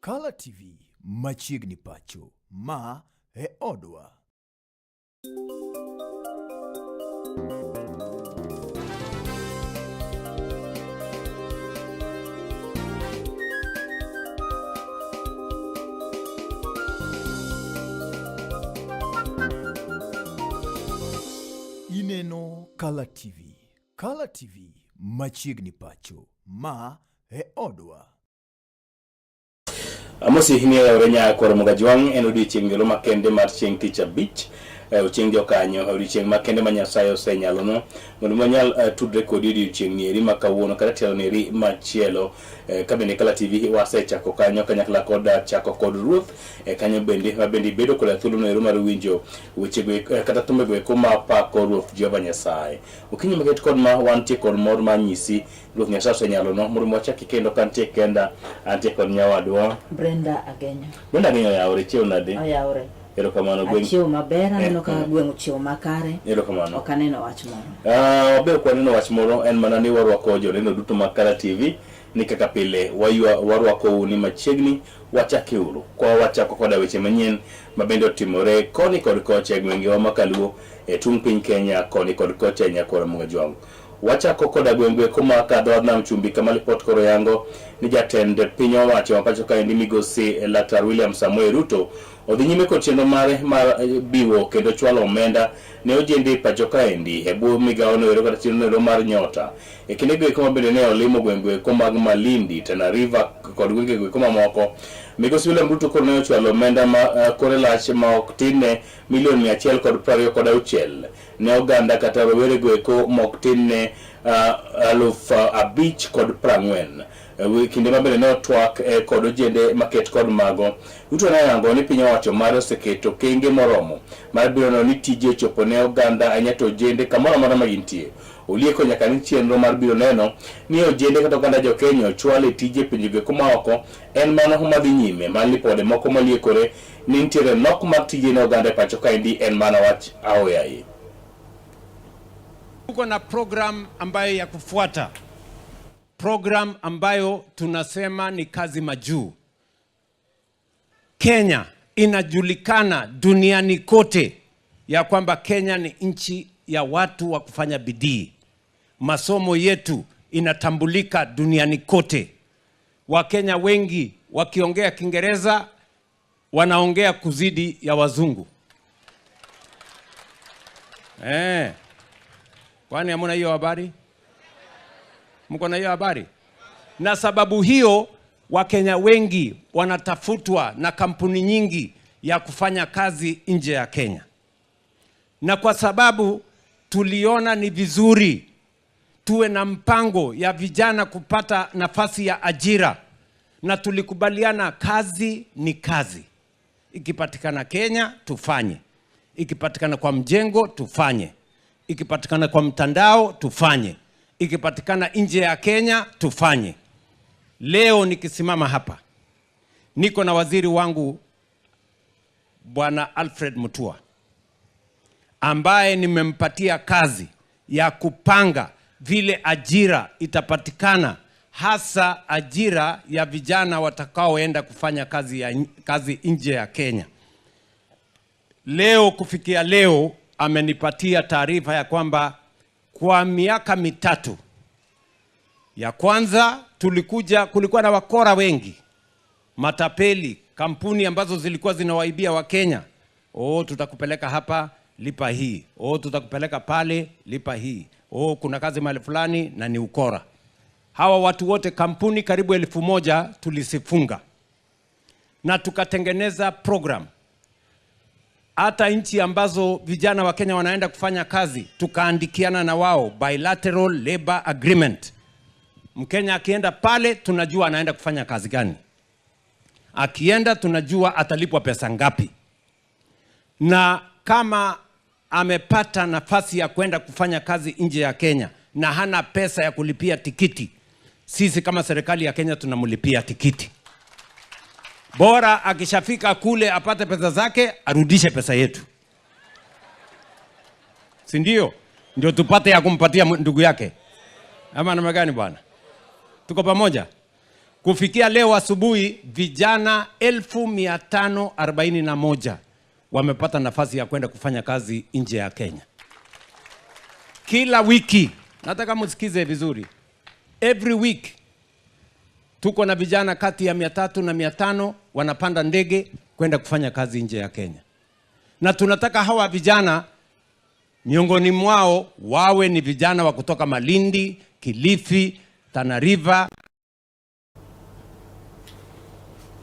Kala TV machiegni pacho, ma e odwa. Ineno Kala TV. Kala TV machiegni pacho, ma e odwa. Amosi ni oyawore nya kwaro Mugajwang' en odiechieng' yolo makende mar chieng' tich abich ochieng' jokanyo odiechieng' makende ma Nyasaye osenyalonwa mondo wanyal tudre kodi odiechieng' nieri ma kawuono kata tielo nieri machielo ka bende Kala TV wasechako kanyo kanyakla kod chako kod ruoth kanyo bende ma bende ibedo koda thuolo noero mar winjo wechego kata thumbego eko ma pako Ruoth Jehova Nyasaye. Okinyi maket kod ma wantie kod mor mar nyisi Ruoth Nyasaye osenyalonwa mondo wachaki kendo ka antie kenda, antie kod nyawadwa Brenda Agenyo. Brenda Agenyo oyawore, chiew nade? Oyawore. Erokamano gweng'. Achiew maber, aneno ka gweng' ochiew makare. Erokamano. Ok aneno wach moro. Ah, wabe ok waneno wach moro en mana ni warwako joneno duto mag Kala TV ni kaka pile waywa warwakou ni machiegni wachakiuru kwa wachako koda weche manyien ma bende otimore koni kod kocha e gwengewa ma Kaluo e tung' piny Kenya koni kod kocha e Nyakwar Mugajwang'. Wachako koda gwengwe kuma kadho wadh nam chumbi kama lipot koro yango ni jatend piny owacho ma pacho kaendi migosi Laktar William Samoei Ruto odhi nyime kod chenro mare mar biwo kendo chwalo omenda ne ojende pacho kaendi e bwo migawo no ero kata chenro ero mar nyota. E kinde go eko ma bende ne olimo gwenge eko mag Malindi, Tana River kod gwenge go eko mamoko, migosi William Ruto koro ne ochwalo omenda ma kore lach ma ok tin ne milion 126 ne oganda kata rowere go eko mok tin ne 5,040. Kinde ma bende ne otwak kod ojende maket kod mago, Ruto ne oyango ni piny owacho mare oseketo okenge moromo mar biro neno ni tije ochopo ne oganda ahinya to ojende kamoro amora ma gintie. Olieko nyaka ni chenro mar biro neno ni ojende kata oganda jo Kenya ochwal e tije pinjego eko maoko en mano madhi nyime ma lipode moko maliekore ni nitiere nok mar tije ne oganda e pacho kaendi en mana wach aoyaye. Tuko na program ambayo ya kufuata, program ambayo tunasema ni kazi majuu. Kenya inajulikana duniani kote ya kwamba Kenya ni nchi ya watu wa kufanya bidii. Masomo yetu inatambulika duniani kote. Wakenya wengi wakiongea Kiingereza wanaongea kuzidi ya wazungu. Kwani hamuna hiyo habari? Mko na hiyo habari? Na sababu hiyo Wakenya wengi wanatafutwa na kampuni nyingi ya kufanya kazi nje ya Kenya. Na kwa sababu tuliona ni vizuri tuwe na mpango ya vijana kupata nafasi ya ajira, na tulikubaliana kazi ni kazi. Ikipatikana Kenya tufanye, ikipatikana kwa mjengo tufanye, ikipatikana kwa mtandao tufanye, ikipatikana nje ya Kenya tufanye. Leo nikisimama hapa niko na waziri wangu Bwana Alfred Mutua ambaye nimempatia kazi ya kupanga vile ajira itapatikana, hasa ajira ya vijana watakaoenda kufanya kazi nje ya Kenya. Leo kufikia leo amenipatia taarifa ya kwamba kwa miaka mitatu ya kwanza tulikuja, kulikuwa na wakora wengi, matapeli, kampuni ambazo zilikuwa zinawaibia Wakenya. Oh, tutakupeleka hapa, lipa hii. Oh, tutakupeleka pale, lipa hii. Oh, kuna kazi mahali fulani, na ni ukora. Hawa watu wote, kampuni karibu 1,000 tulisifunga. Na tukatengeneza program. Hata nchi ambazo vijana wa Kenya wanaenda kufanya kazi, tukaandikiana na wao bilateral labor agreement. Mkenya akienda pale tunajua anaenda kufanya kazi gani. Akienda tunajua atalipwa pesa ngapi. Na kama amepata nafasi ya kwenda kufanya kazi nje ya Kenya na hana pesa ya kulipia tikiti, sisi kama serikali ya Kenya tunamlipia tikiti. Bora akishafika kule apate pesa zake, arudishe pesa yetu. Si ndio? Ndio tupate ya kumpatia ndugu yake. Ama namna gani bwana? Tuko pamoja? Kufikia leo asubuhi, vijana 541,000 wamepata nafasi ya kwenda kufanya kazi nje ya Kenya. Kila wiki, nataka msikize vizuri, every week tuko na vijana kati ya 300 na 500 wanapanda ndege kwenda kufanya kazi nje ya Kenya. Na tunataka hawa vijana miongoni mwao wawe ni vijana wa kutoka Malindi, Kilifi, Tana River.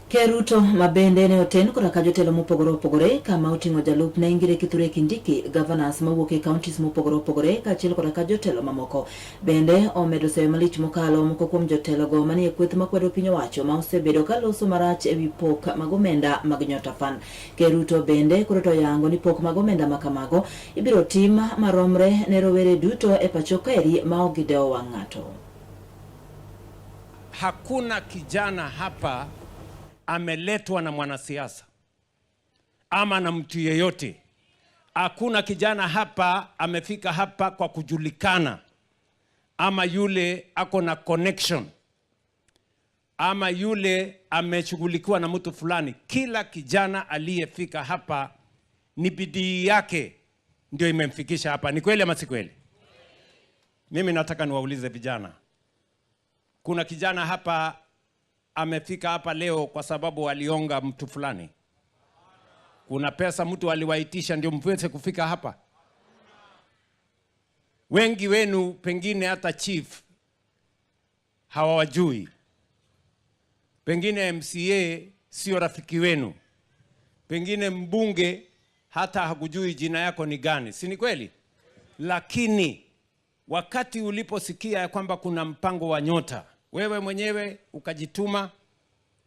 Ker Ruto ma bende ne oten koda ka jotelo mopogore opogore kama oting'o jalupne Ngire Kithure Kindiki, governors mawuok e counties mopogore opogore kaachiel koda ka jotelo mamoko. Bende omedo seyo malich mokalo moko kuom jotelogo manie kweth makwedo piny owacho ma osebedo ka loso marach ewi pok mag omenda mag Nyota Fund. Ker Ruto bende koro to oyango ni pok mag omenda ma kamago ibiro tim maromre ne rowere duto e pacho kaeri ma ok gidewo wang' ng'ato. Hakuna kijana hapa ameletwa na mwanasiasa ama na mtu yeyote. Hakuna kijana hapa amefika hapa kwa kujulikana ama yule ako na connection ama yule ameshughulikiwa na mtu fulani. Kila kijana aliyefika hapa ni bidii yake ndio imemfikisha hapa. Ni kweli ama si kweli? Mimi nataka niwaulize vijana, kuna kijana hapa amefika hapa leo kwa sababu alionga mtu fulani? Kuna pesa mtu aliwaitisha ndio mweze kufika hapa? Wengi wenu pengine hata chief hawawajui, pengine MCA sio rafiki wenu, pengine mbunge hata hakujui jina yako ni gani, si ni kweli? Lakini wakati uliposikia ya kwamba kuna mpango wa Nyota, wewe mwenyewe ukajituma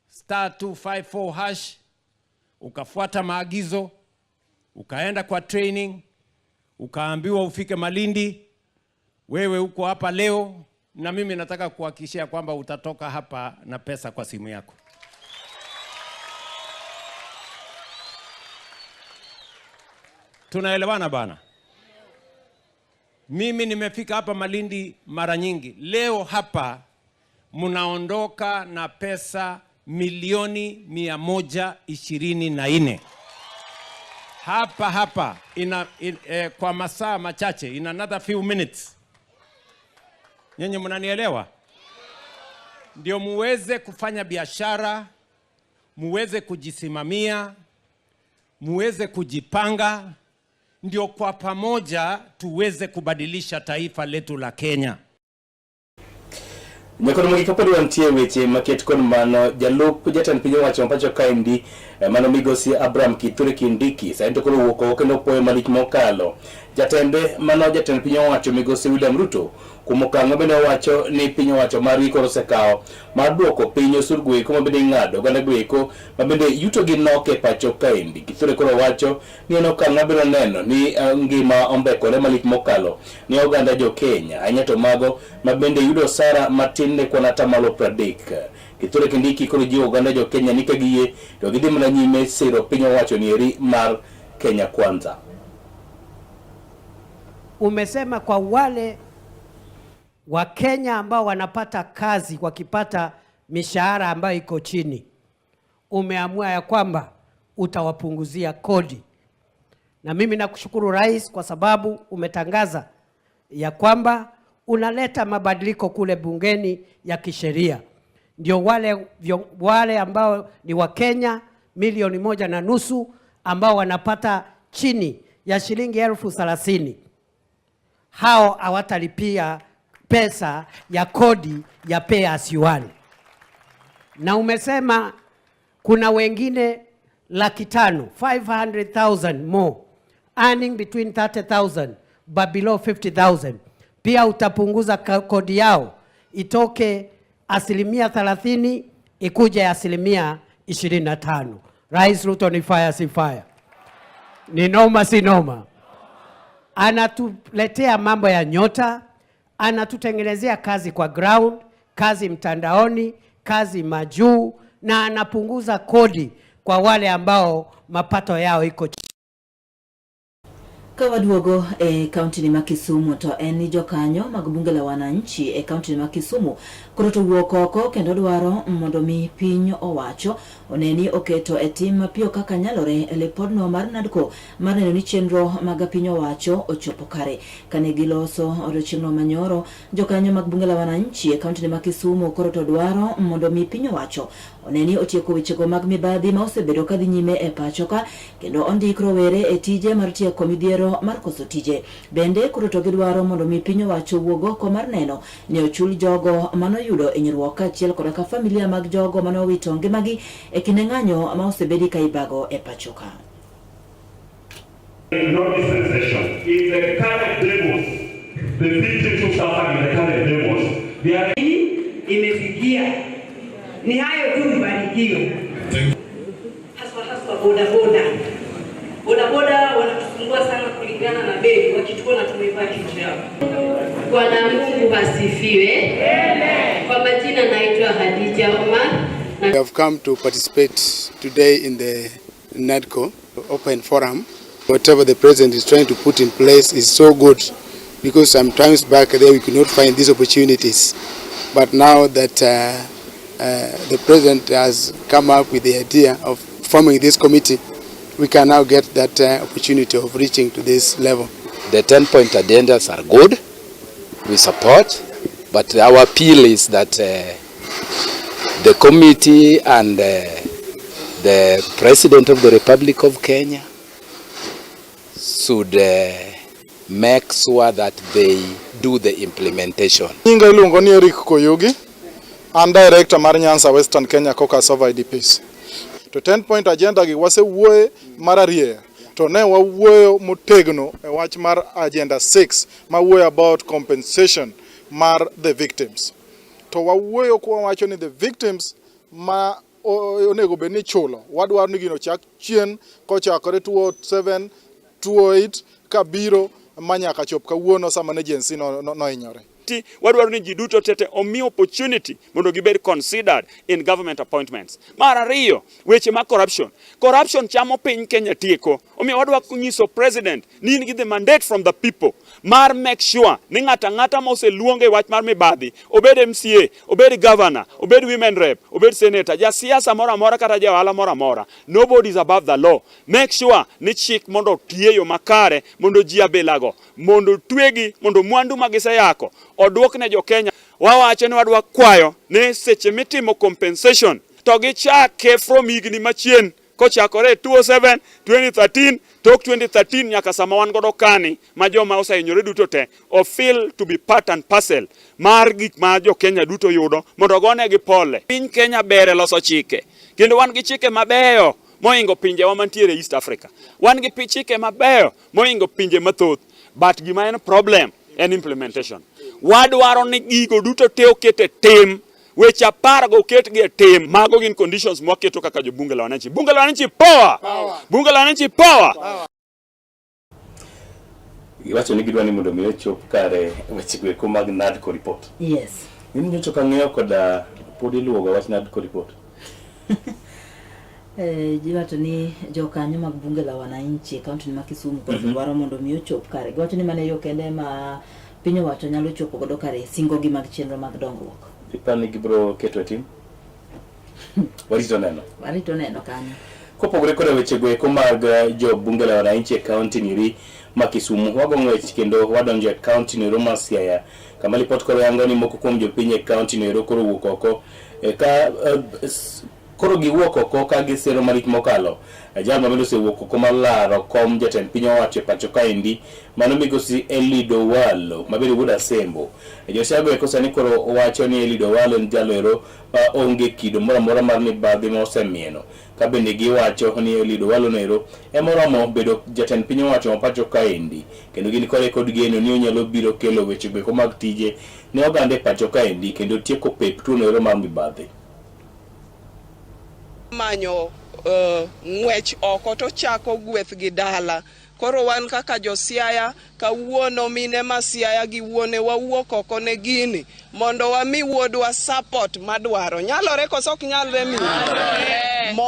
star 254 hash, ukafuata maagizo, ukaenda kwa training, ukaambiwa ufike Malindi, wewe uko hapa leo, na mimi nataka kuhakikishia kwamba utatoka hapa na pesa kwa simu yako. Tunaelewana bana? Mimi nimefika hapa Malindi mara nyingi. Leo hapa mnaondoka na pesa milioni 124 hapa hapa kwa masaa machache, in another few minutes. Nyinyi mnanielewa? Ndio muweze kufanya biashara, muweze kujisimamia, muweze kujipanga, ndio kwa pamoja tuweze kubadilisha taifa letu la Kenya. Nyakono mogik kapod wantie weche maket kod mano jalup jatend piny owacho ma pacho kaendi mano migosi Abraham Kithure Kindiki sani to koro owuok oko kendo opuoyo malich mokalo jatende mano jatend piny owacho migosi William Ruto kuom okang' mabende owacho ni piny owacho margi koro osekawo mar duoko piny osuru goeko mabende ing'ado oganda goeko mabende yutogi nok e pacho kaendi. Kithure koro wacho ni en okang' mabiro neno ni ngima ombekore malich mokalo ne oganda jo Kenya ahinya to mago mabende yudo osara matin ne kwan atamalo 30. Kithure Kindiki koro jiwo oganda jo Kenya ni ka giyie to gidhi mana nyime siro piny owacho nieri mar Kenya Kwanza. Umesema kwa wale Wakenya ambao wanapata kazi wakipata mishahara ambayo iko chini, umeamua ya kwamba utawapunguzia kodi. Na mimi nakushukuru Rais kwa sababu umetangaza ya kwamba unaleta mabadiliko kule bungeni ya kisheria, ndio wale ambao ni Wakenya 1.5 milioni ambao wanapata chini ya shilingi 30,000, hao hawatalipia pesa ya kodi ya pay as you earn. Na umesema kuna wengine 500,000, 500,000 more earning between 30,000 but below 50,000, pia utapunguza kodi yao itoke 30% ikuje 25%. Rais Ruto ni fire, si fire? Ni noma, si noma? Anatuletea mambo ya Nyota, anatutengenezea kazi kwa ground, kazi mtandaoni, kazi majuu, na anapunguza kodi kwa wale ambao mapato yao iko chini. Ka waduogo e kaunti ma Kisumu to en ni jokanyo mag bunge la wananchi e kaunti ma Kisumu koro to wuok oko kendo dwaro mondo mi piny owacho one ni oketo e tim mapiyo kaka nyalore lipodno mar NADCO mar neno ni chenro mag piny owacho ochopo kare. Kane giloso odiochieng'no manyoro, jokanyo mag bunge la wananchi e kaunti ma Kisumu koro to dwaro mondo mi piny owacho one ni otieko wechego mag mibadhi ma osebedo kadhi nyime e pacho ka kendo ondik rowere e tije mar tieko midhiero mar koso tije. Bende koro to gidwaro mondo mi piny owacho owuog oko mar neno ni ochul jogo manoyudo hinyruok kaachiel koda ka familia mag jogo manowito ngimagi e kinde ng'anyo ma osebedi ka ibago e pacho ka. Not dispensation. In the current demos, the victims who suffered in the current demos, they are imefikia. Ni hayo tu, mbarikiwe. Haswa haswa bodaboda, bodaboda wanatusumbua sana kulingana na bei, wakituona tumevaa hijab. Bwana Mungu asifiwe. Kwa majina naitwa Hadija Omar. We have come to participate today in the NADCO Open Forum. Whatever the president is trying to put in place is so good because sometimes back there we could not find these opportunities. But now that the president has come up with the idea of forming this committee, we can now get that opportunity of reaching to this level. The 10-point agendas are good, we support, but our appeal is that the committee and the President of the Republic of Kenya should make sure that they do the implementation. Nyinga iluongo ni Eric Koyugi, an director mar Nyanza Western Kenya Caucus of IDPs. To 10 point agenda gi wasewuoye mar arieya to ne wawuoyo motegno e wach mar agenda 6 mawuoyo about compensation mar the victims. To wawuoyo kwa wacho ni the victims ma onego bed ni chulo wadwaro ni gino chak chien kochakore 2007 2008 kabiro manyaka chop kawuono sama ne Gen Z nohinyore. Wadwaro ni ji duto tete omi opportunity mondo gibed considered in government appointments. Mar ariyo, weche mag corruption. Corruption chamo piny Kenya tieko. Omiyo wadwa nyiso president ni in gi the mandate from the people mar make sure ni ng'ato ang'ata ma oseluong e wach mar mibadhi, obed MCA, obed governor, obed women rep, obed senator, jasiasa moro amora kata ja ohala moro amora, nobody is above the law. Make sure ni chik mondo otiye yo makare mondo ji abilago mondo twegi mondo mwandu ma giseyako oduok ne jo Kenya. Wawacho ni wadwa kwayo ni seche mitimo compensation to gichake from higni machien kochakore 2007, 2013, tok 2013 nyaka sama wan godo kani ma joma osehinyore duto te o feel to be part and parcel mar gik ma jo Kenya duto yudo mondo ogonegi pole. Piny Kenya ber e loso chike kendo wan gi chike mabeyo mohingo pinjewa mantiere East Africa. Wan gi chike mabeyo mohingo pinje mathoth, but gima en problem en implementation. Wadwaro ni gigo duto te oket e tim, weche 10 go oketgi e tim. Mago gin conditions mwaketo kaka jo bunge la wananchi. Bunge la wananchi power! Bunge la wananchi power! Giwacho ni gidwa ni mondo mi ochop kare wechego eko mag NADCO report. Yes. In nyocha ok ang'eyo koda pod iluwoga wach NADCO report. Giwacho ni jokanyo mag bunge la wananchi e kaunti ma Kisumu koro dwaro mondo mi ochop kare. Giwacho ni mano e yo kende ma piny owacho nyalo chopo godo kare singogi mag chenro mag dongruok. Iparo ni gibiro keto e tim? Warito neno. Warito neno kanyo. Kopogore koda wechego eko mag jo bunge la wananchi e kaunti niri ma Kisumu, wago ng'wech kendo wadonjo e kaunti noero mar Siaya, kama lipot koro yango ni moko kuom jopiny e kaunti noero koro wuok oko ka koro giwuok oko ka gisero malich mokalo. Jal ma bende osewuok oko mar laro kom jatend piny owacho e pacho kaendi, mano migosi Eliud Owalo ma bende wuod Asembo. Josiago eko sani koro wacho ni Eliud Owalo en jalo ero ma onge kido moro amora mar mibadhi ma osemieno. Ka bende giwacho ni Eliud Owalo noero ema oromo bedo jatend piny owacho ma pacho kaendi, kendo gin kode kod geno ni onyalo biro kelo weche goeko mag tije ne oganda e pacho kaendi kendo tieko pep tuo noero mar mibadhi. Manyo ng'wech oko to chako gweth gi dala. Koro wan kaka jo Siaya kawuono mine ma Siaya gi wuone wawuok oko ne gini mondo wami wuodwa support madwaro. Nyalore koso ok nyalre mine?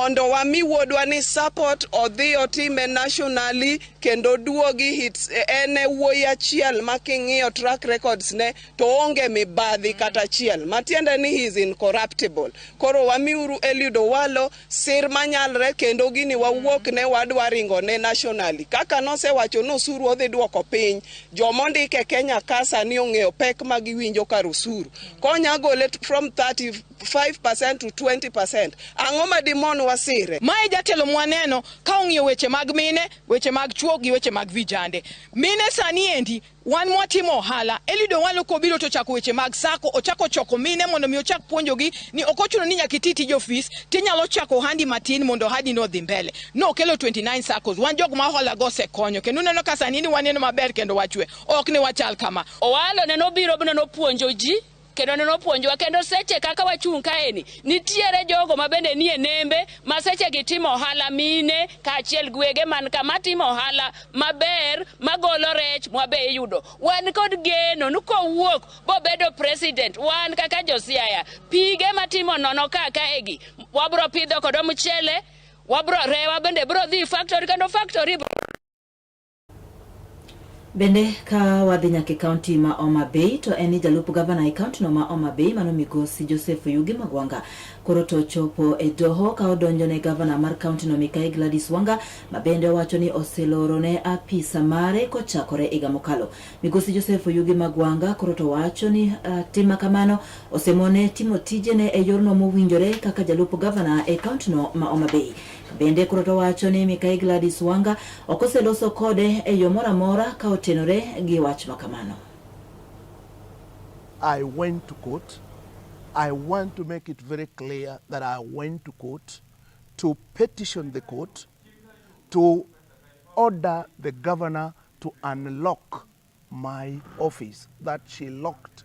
mondo wami wuodwa ni support odhi otime nationally kendo oduogi hits en e wuoyi achiel ma king'iyo track records ne to onge mibadhi kata achiel matiende ni he is incorruptible. Koro wamiuru Eliud Owalo sir manyalre kendo gini wawuok ne wadwa ringo ne nationally. Kaka nosewacho ni osuru odhi duoko piny, joma ondik e Kenya ka sani ong'eyo pek ma giwinjo kar osuru. Konya gole from 35% to 20%, ang'o ma dimon wasire? Mae jatelo mwaneno ka ong'iyo weche mag mine, weche mag chuo gi weche mag vijande. Mine sani endi Wan mwatimo ohala, Eliud Owalo kobiro to ochako weche mag sako, ochako choko mine mondo mi ochak puonjogi ni ok ochuno ni nyaka iti tij ofis, tinyalo chako ohandi matin mondo ohandi no odhi mbele. Nokelo 29 saccos, wan jok ma hola go osekonyo kendo uneno ka sani ni waneno maber kendo wachwe, ok ni wachal kama. Owalo ne nobiro ne nopuonjo ji kendo ne nopuonjowa kendo seche kaka wachung' kaeni nitiere jogo ma bende nie nembe ma seche gi timo ohala mine kaachiel gi wege man ka matimo ohala maber magolo rech mwabe iyudo. Wan kod geno ni kowuok bobedo president wan kaka jo Siaya pige matimo nono ka kaegi wabro pidho kodwa mchele wabro rewa bende bro dhi factory kendo factory Bende ka wadhi nyaka e kaunti ma Homa Bay to en ni jalup gavana e kauntino ma Homa Bay mano migosi Joseph Oyugi Magwanga koro to ochopo e doho ka odonjo ne gavana mar kauntino Mikai Gladys Wanga ma bende owacho ni oseloro ne apisa mare kochakore higa mokalo. Migosi Joseph Oyugi Magwanga koro to wacho ni uh, tim ma kamano osemone timo tijene e yorno mowinjore kaka jalup gavana e kauntino ma Homa Bay. Bende koro to wacho ni Mikai Gladys Wanga ok oseloso kode e yo moro amora ka otenore gi wach ma kamano. I went to court. I want to make it very clear that I went to court to petition the court to order the governor to unlock my office that she locked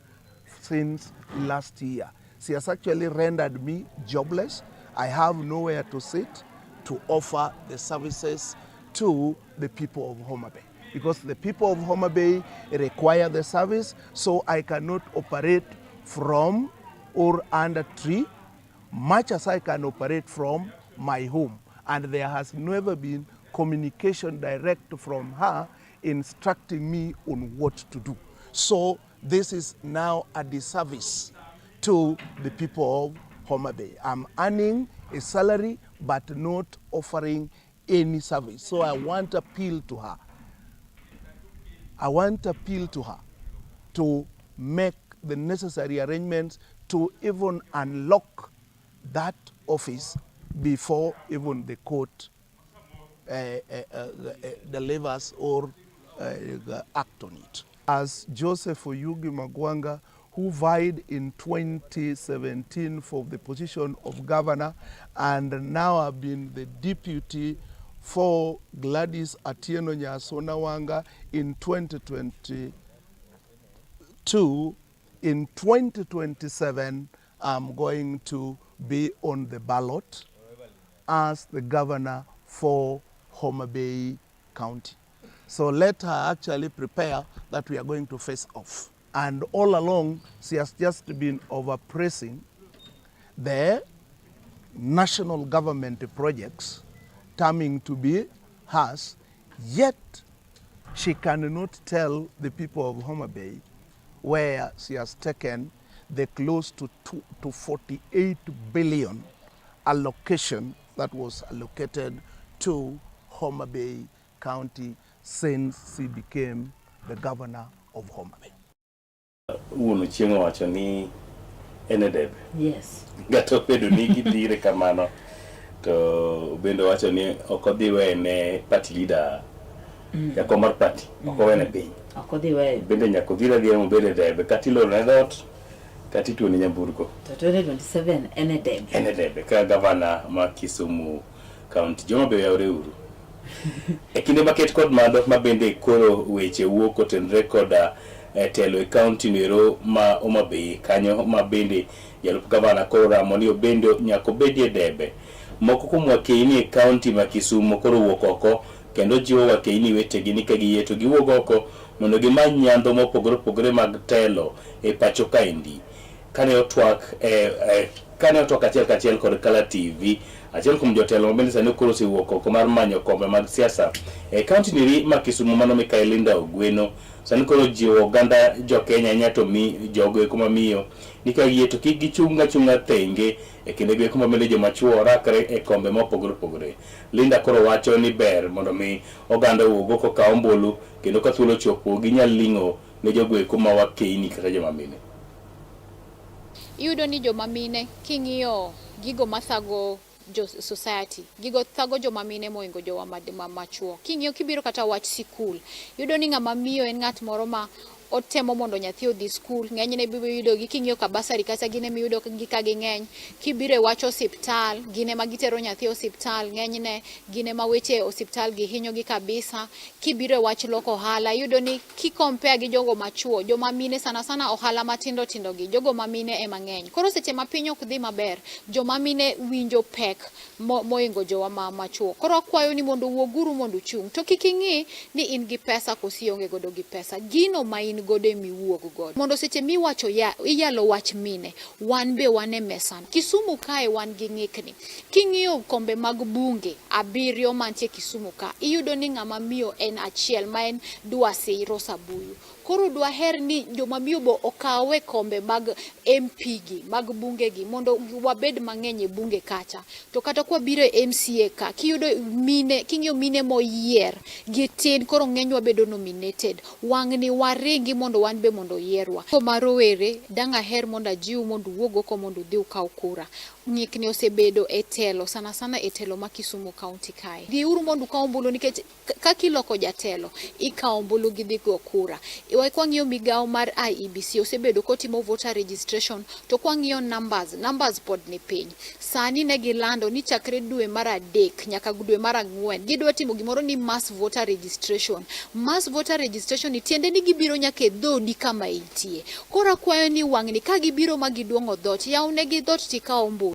since last year. She has actually rendered me jobless. I have nowhere to sit to offer the services to the people of Homa Bay. Because the people of Homa Bay require the service, so I cannot operate from or under tree much as I can operate from my home. And there has never been communication direct from her instructing me on what to do. So this is now a disservice to the people of Homa Bay. I'm earning a salary but not offering any service. So I want to appeal to her. I want to appeal to her to make the necessary arrangements to even unlock that office before even the court uh, uh, uh, delivers or act on it. As Joseph Oyugi Magwanga, who vied in 2017 for the position of governor and now have been the deputy for Gladys Atieno Nyasona Wanga in 2022, in 2027, I'm going to be on the ballot as the governor for Homa Bay County. So let her actually prepare that we are going to face off. And all along, she has just been overpressing the national government projects terming to be hers, yet she cannot tell the people of Homa Bay where she has taken the close to, two, to 48 billion allocation that was allocated to Homa Bay County since she became the governor of Homa Bay. Wuon Ochieng' owacho ni en e debe. Yes. Kata obedo ni gidhire kamano to bende owacho ni ok odhi wene party leader mm. jakom mar party mm. ok owene piny. Ok odhi weyo. Bende nyaka odhir adhira mobed e debe kata ilorone dhoot kata ituone nyamburko. To 2027 en e debe. En e debe ka gavana ma Kisumu County. Joma be oyawre uru. E kinde maket kod mado ma bende koro weche wuok kotenore koda eh, telo e kaunti noero ma Homa Bay kanyo ma bende jalup gavana koro ramo ni obende nyaka obedie debe. Moko kuom wakeini e kaunti ma Kisumo koro wuok oko kendo jiwo wakeini wetegi ni ka giyie to giwuog oko mondo gimany nyandho mopogore opogore mag telo e pacho kaendi. Kane otwak e, e, kane otwak achiel kachiel kod Kala TV, Achiel kuom jotelo ma bende sani koro osewuok oko mar manyo kombe mag siasa e kaunti niri ma Kisumu mano Mikayi Linda Ogweno sani koro jiwo oganda jo Kenya ahinya to mi jogo eko mamiyo ni ka giyie to kik gichung achung'a thenge e kinde go eko ma bende joma chuo rakre e kombe ma opogore opogore. Linda koro wacho ni ber mondo mi oganda owuog oko okaw ombulu kendo ka thuolo ochopo ginyal ling'o ne jogo eko ma wakeini kata joma mine. Iyudo ni joma mine king'iyo gigo mathago jo society gigo thago joma mine moingo jowa machuo. King'iyo kibiro kata wach sikul, iyudo ni ng'ama miyo en ng'at moro ma otemo mondo nyathi odhi skul, ng'enyne ibiro yudo gi king'iyo ka basari kacha gin ema iyudo gi ka ging'eny. Kibiro e wach osiptal, gin ema gitero nyathi e osiptal, ng'enyne gin ema weche osiptal gi hinyogi kabisa. Kibiro e wach loko ohala, iyudo ni ki compare gi jogo machuo, joma mine sana sana ohala matindo tindo gi, jogo ma mine ema ng'eny. Koro seche ma piny ok dhi maber, joma mine winjo pek moingo jowa ma machuo. Koro akwayo ni mondo wuoguru mondo uchung'. To kik ing'i ni in gi pesa koso ionge godo gi pesa. Gino ma in godo ema iwuog godo. Mondo seche miwacho ya, iyalo wach mine, wan be wan e mesano. Kisumu kae wan gi ng'ikni. King'iyo kombe mag bunge abiriyo mantie Kisumu ka, iyudo ni ng'ama miyo en achiel ma en Dwasi Rosa Buyu. Koro dwaher ni joma miyo bo okawe kombe mag MP gi, mag bunge gi mondo wabed mang'eny e bunge kacha. To kata kwabiro e MCA ka, kiyudo mine, king'iyo mine moyier gi tin, koro ng'enywa bedo nominated. Wang'ni waringi mondo wan be mondo oyierwa. Ma rowere, dang' aher mondo ajiwu mondo uwuog oko mondo udhi ukaw kura. Ng'ikni osebedo e telo sana sana e telo ma Kisumu County kae. Dhiuru mondo ukaw ombulu nikech kaka iloko jatelo ikawo ombulu gi dhi go kura. Kwang'iyo migawo mar IEBC osebedo kotimo voter registration to kwang'iyo numbers, numbers pod ni piny. Sani ne gilando ni chakre dwe mar adek nyaka dwe mar ang'wen gidwa timo gimoro ni mass voter registration. Mass voter registration ni tiende ni gibiro nyaka e dhodi kama intie. Koro akwayo ni wang'ni ka gibiro ma gidwong'o dhoot, yawnegi dhoot tikaw ombulu.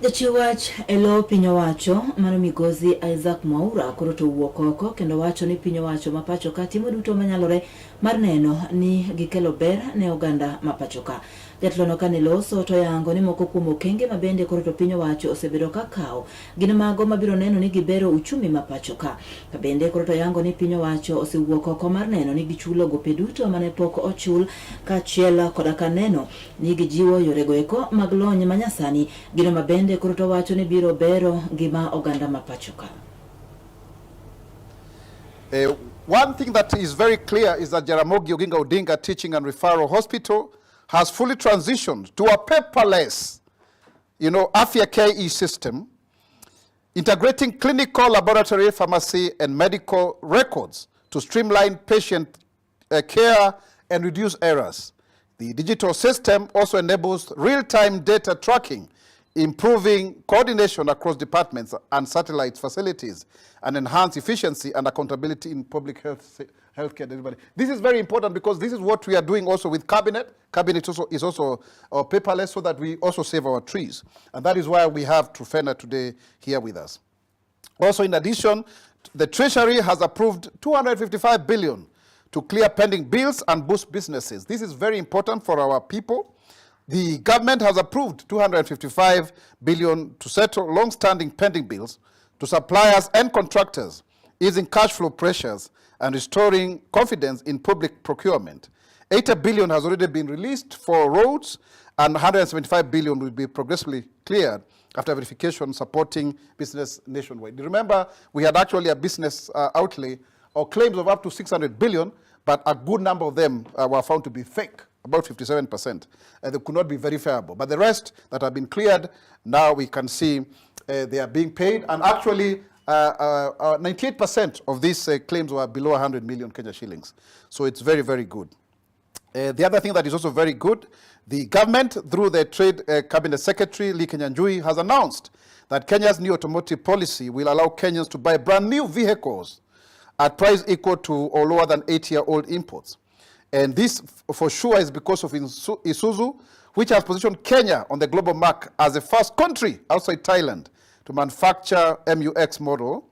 Jachiw wach e lo piny owacho mano migosi Isaac Mwaura koro to owuok oko kendo wacho ni piny owacho ma pacho ka timo duto manyalore mar neno ni gikelo ber ne oganda ma pacho ka. Jatelono kane loso to oyango ni moko kuom okenge ma bende koro to piny owacho osebedo ka kawo gin mago mabiro neno ni gibero uchumi ma pacho ka. Ka bende koro to oyango ni piny owacho osewuok oko mar neno ni gichulo gope duto mane pok ochul kaachiel koda ka neno ni gijiwo yorego eko mag lony manyasani, gino ma bende koro to wacho ni biro bero ngima oganda ma pacho ka. One thing that is very clear is that Jaramogi Oginga Odinga Teaching and Referral Hospital has fully transitioned to a paperless, Afya KE system, integrating clinical, laboratory, pharmacy, and medical records to streamline patient care and reduce errors. The digital system also enables real-time data tracking, improving coordination across departments and satellite facilities, and enhance efficiency and accountability in public healthcare delivery. This is very important because this is what we are doing also with Cabinet. Cabinet is also paperless so that we also save our trees. And that is why we have Truphena today here with us. Also, in addition, the Treasury has approved 255 billion to clear pending bills and boost businesses. This is very important for our people. The government has approved 255 billion to settle long-standing pending bills to suppliers and contractors, easing cash flow pressures and restoring confidence in public procurement. 80 billion has already been released for roads, and 175 billion will be progressively cleared after verification, supporting business nationwide. Remember, we had actually a business outlay or claims of up to 600 billion, but a good number of them were found to be fake, about 57%. They could not be verifiable. But the rest that have been cleared, now we can see they are being paid. And actually, 98% of these claims were below 100 million Kenya shillings. So it's very, very good. The other thing that is also very good, the government, through the Trade Cabinet Secretary, Lee Kinyanjui, has announced that Kenya's new automotive policy will allow Kenyans to buy brand new vehicles at price equal to or lower than 8-year-old imports. And this, for sure, is because of Isuzu, which has positioned Kenya on the global market as the first country outside Thailand to manufacture MUX model.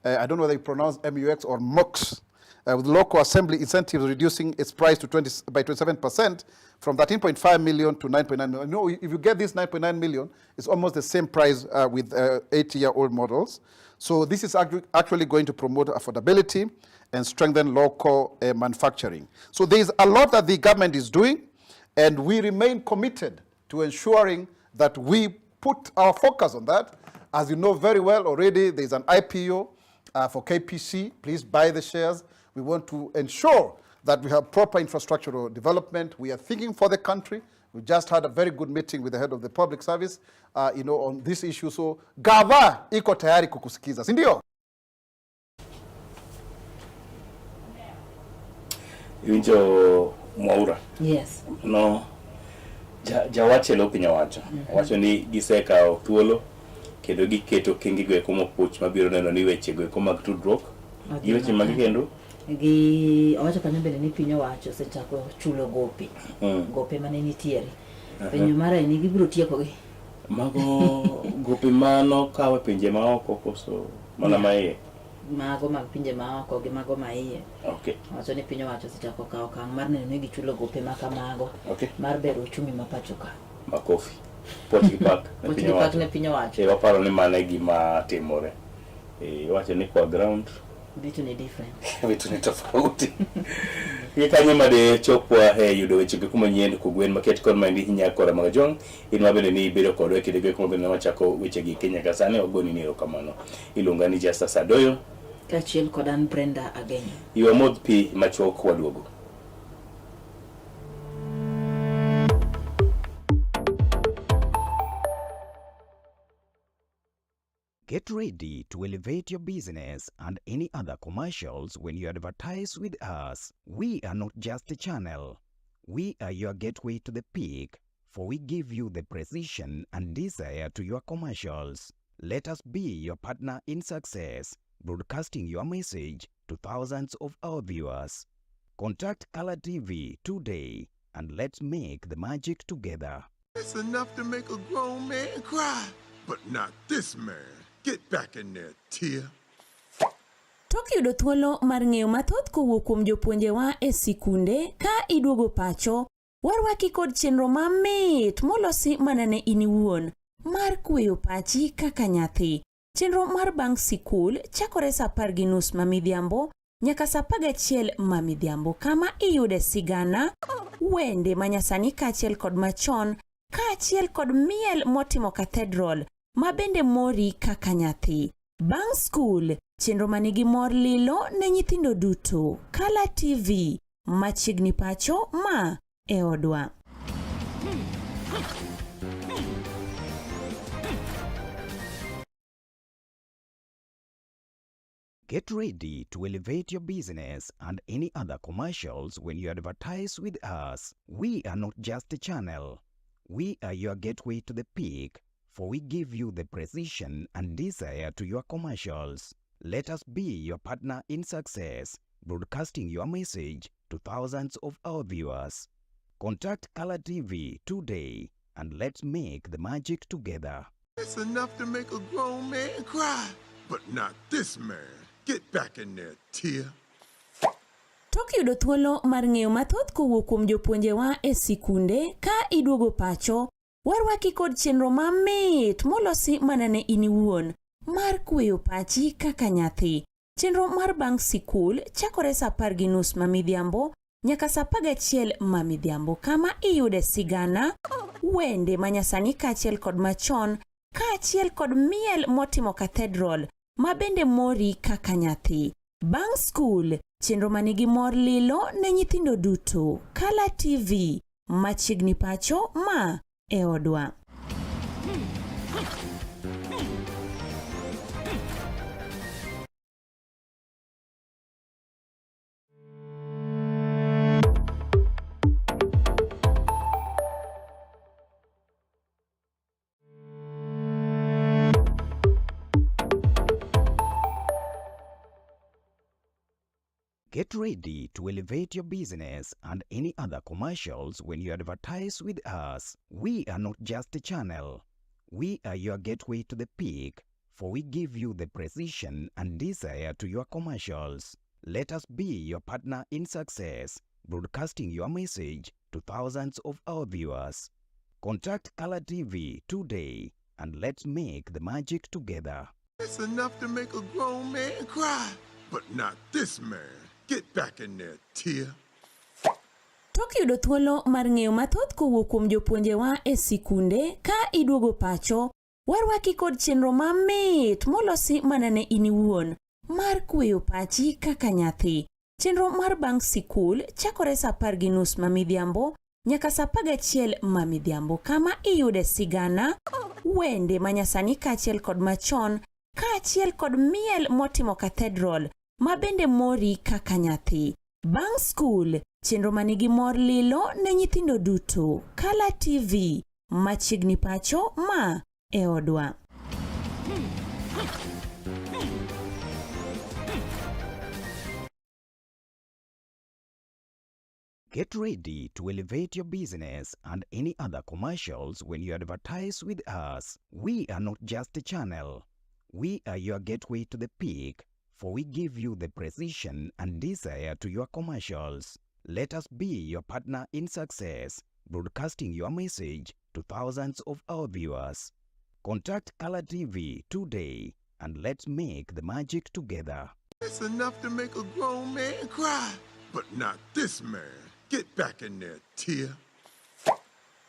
I don't know whether you pronounce MUX or MUX, with local assembly incentives reducing its price to twenty, by 27% From 13.5 million to 9.9 million. You know, if you get this 9.9 million, it's almost the same price with 8-year-old models. So this is actually going to promote affordability and strengthen local manufacturing. So there is a lot that the government is doing, and we remain committed to ensuring that we put our focus on that. As you know very well already, there is an IPO for KPC. Please buy the shares. We want to ensure that we have proper infrastructural development. We are thinking for the country. We just had a very good meeting with the head of the public service on this issue. So gava iko tayari kukusikiza, si ndio? Iwinjo Mwaura? Yes. No, jawache lo piny owacho owacho ni gisekawo thuolo kendo giketo okenge eko mopuch mabiro neno ni weche go eko mag tudruok gi weche mag kendo gi owacho kanyo bende ni piny owacho osechako chulo gope gope mane nitiere. Penjo mara ni gibiro tiekogi. Mago gope mano kawo e pinje maoko koso mana maiye? Mago mag pinje maoko gi mago maiye. Owacho ni piny owacho osechako kawo okang' mar neno ni gichulo gope ma kamago mar bero uchumi ma pacho ka. Makofi, puoch gi pak ne Puoch piny gi pak owacho. Ne piny owacho. E, waparo ni mano e gima timore. E, iwacho ni kwa ground vitu ni different. Vitu ni tofauti. Gi kanyo made chopwa e yudo weche go manyien kogwen maket kod maendi hinya kora mag jong in mabende ni ibedo kodwa e kinde go kuma bende wachako weche gi Kenya ka sani wagoni ni erokamano. Iluonga ni Justus Adoyo. Kaachiel kod an Brenda Agenyo. Iwa modh pi machuok waduogo. Get ready to elevate your business and any other commercials when you advertise with us. We are not just a channel. We are your gateway to the peak, for we give you the precision and desire to your commercials. Let us be your partner in success, broadcasting your message to thousands of our viewers. Contact Color TV today and let's make the magic together. It's enough to make a grown man cry, but not this man. Get back in there, Tia. Tok yudo thuolo mar ng'eyo mathoth kowuok kuom jopuonjewa e sikunde ka iduogo pacho, warwaki kod chenro mamit molosi mana ne in iwuon mar kweyo pachi kaka nyathi. Chenro mar bang' sikul chakore sa 10:30 ma midhiambo nyaka sa 11 ma midhiambo kama iyude sigana, wende manyasani kaachiel kod machon kaachiel kod miel motimo cathedral ma bende mori kaka nyathi. Bang' skul, chenro manigi mor lilo ne nyithindo duto. Kala TV, machiegni pacho ma e odwa. Get ready to elevate your business and any other commercials when you advertise with us. We are not just a channel. We are your gateway to the peak, for we give you the precision and desire to your commercials. Let us be your partner in success, broadcasting your message to thousands of our viewers. Contact Color TV today and let's make the magic together. It's enough to make a grown man cry, but not this man. Get back in there, Tia. Tok yudo thuolo mar ng'eyo mathoth kowuok kuom jopuonjewa e sikunde ka iduogo pacho, warwaki kod chenro mamit molosi mana ne in iwuon mar kweyo pachi kaka nyathi. Chenro mar bang' sikul chakore sa 10:30 ma midhiambo nyaka sa 11 ma midhiambo kama iyude sigana, wende manyasani kaachiel kod machon kaachiel kod miel motimo cathedral ma bende mori kaka nyathi. Bang' skul, chenro manigi mor lilo ne nyithindo duto. Kala TV, machiegni pacho ma e odwa. Get ready to elevate your business and any other commercials when you advertise with us. We are not just a channel. We are your gateway to the peak, for we give you the precision and desire to your commercials. Let us be your partner in success, broadcasting your message to thousands of our viewers. Contact Color TV today and let's make the magic together. It's enough to make a grown man cry, but not this man. Get back in there, Tia. Tok yudo thuolo mar ng'eyo mathoth kowuok kuom jopuonjewa e sikunde ka iduogo pacho, warwaki kod chenro mamit molosi mana ne in iwuon mar kweyo pachi kaka nyathi. Chenro mar bang' sikul chakore sa 10:30 ma midhiambo nyaka sa 11 ma midhiambo kama iyude sigana, wende manyasani kaachiel kod machon kaachiel kod miel motimo cathedral ma bende mori kaka nyathi. Bang' skul, chenro ma nigi mor lilo ne nyithindo duto. Kala TV, machiegni pacho ma e odwa. Get ready to elevate your business and any other commercials when you advertise with us. We are not just a channel. We are your gateway to the peak, for we give you the precision and desire to your commercials. Let us be your partner in success, broadcasting your message to thousands of our viewers. Contact Color TV today and let's make the magic together. It's enough to make a grown man cry, but not this man. Get back in there, Tia.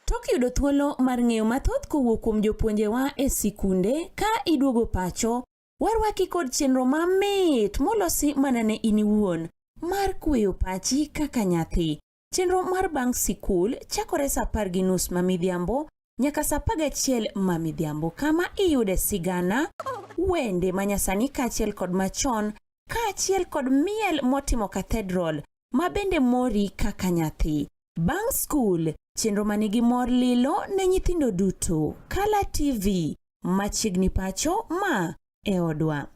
Tok yudo thuolo mar ng'eyo mathoth kowuok kuom jopuonjewa e sikunde ka iduogo pacho, warwaki kod chenro mamit molosi mana ne in iwuon mar kweyo pachi kaka nyathi. Chenro mar bang' sikul chakore sa 10:30 ma midhiambo nyaka sa 11 ma midhiambo kama iyude sigana, wende manyasani kaachiel kod machon kaachiel kod miel motimo cathedral ma bende mori kaka nyathi. Bang' skul, chenro ma nigi mor lilo ne nyithindo duto. Kala TV, machiegni pacho ma e odwa.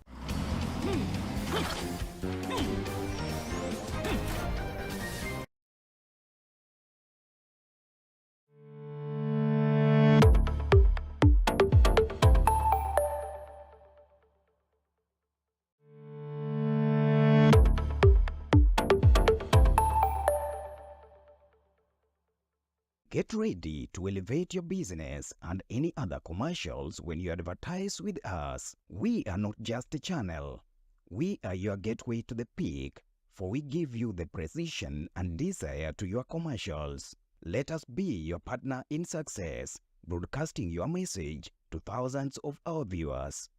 Get ready to elevate your business and any other commercials when you advertise with us. We are not just a channel. We are your gateway to the peak, for we give you the precision and desire to your commercials. Let us be your partner in success, broadcasting your message to thousands of our viewers.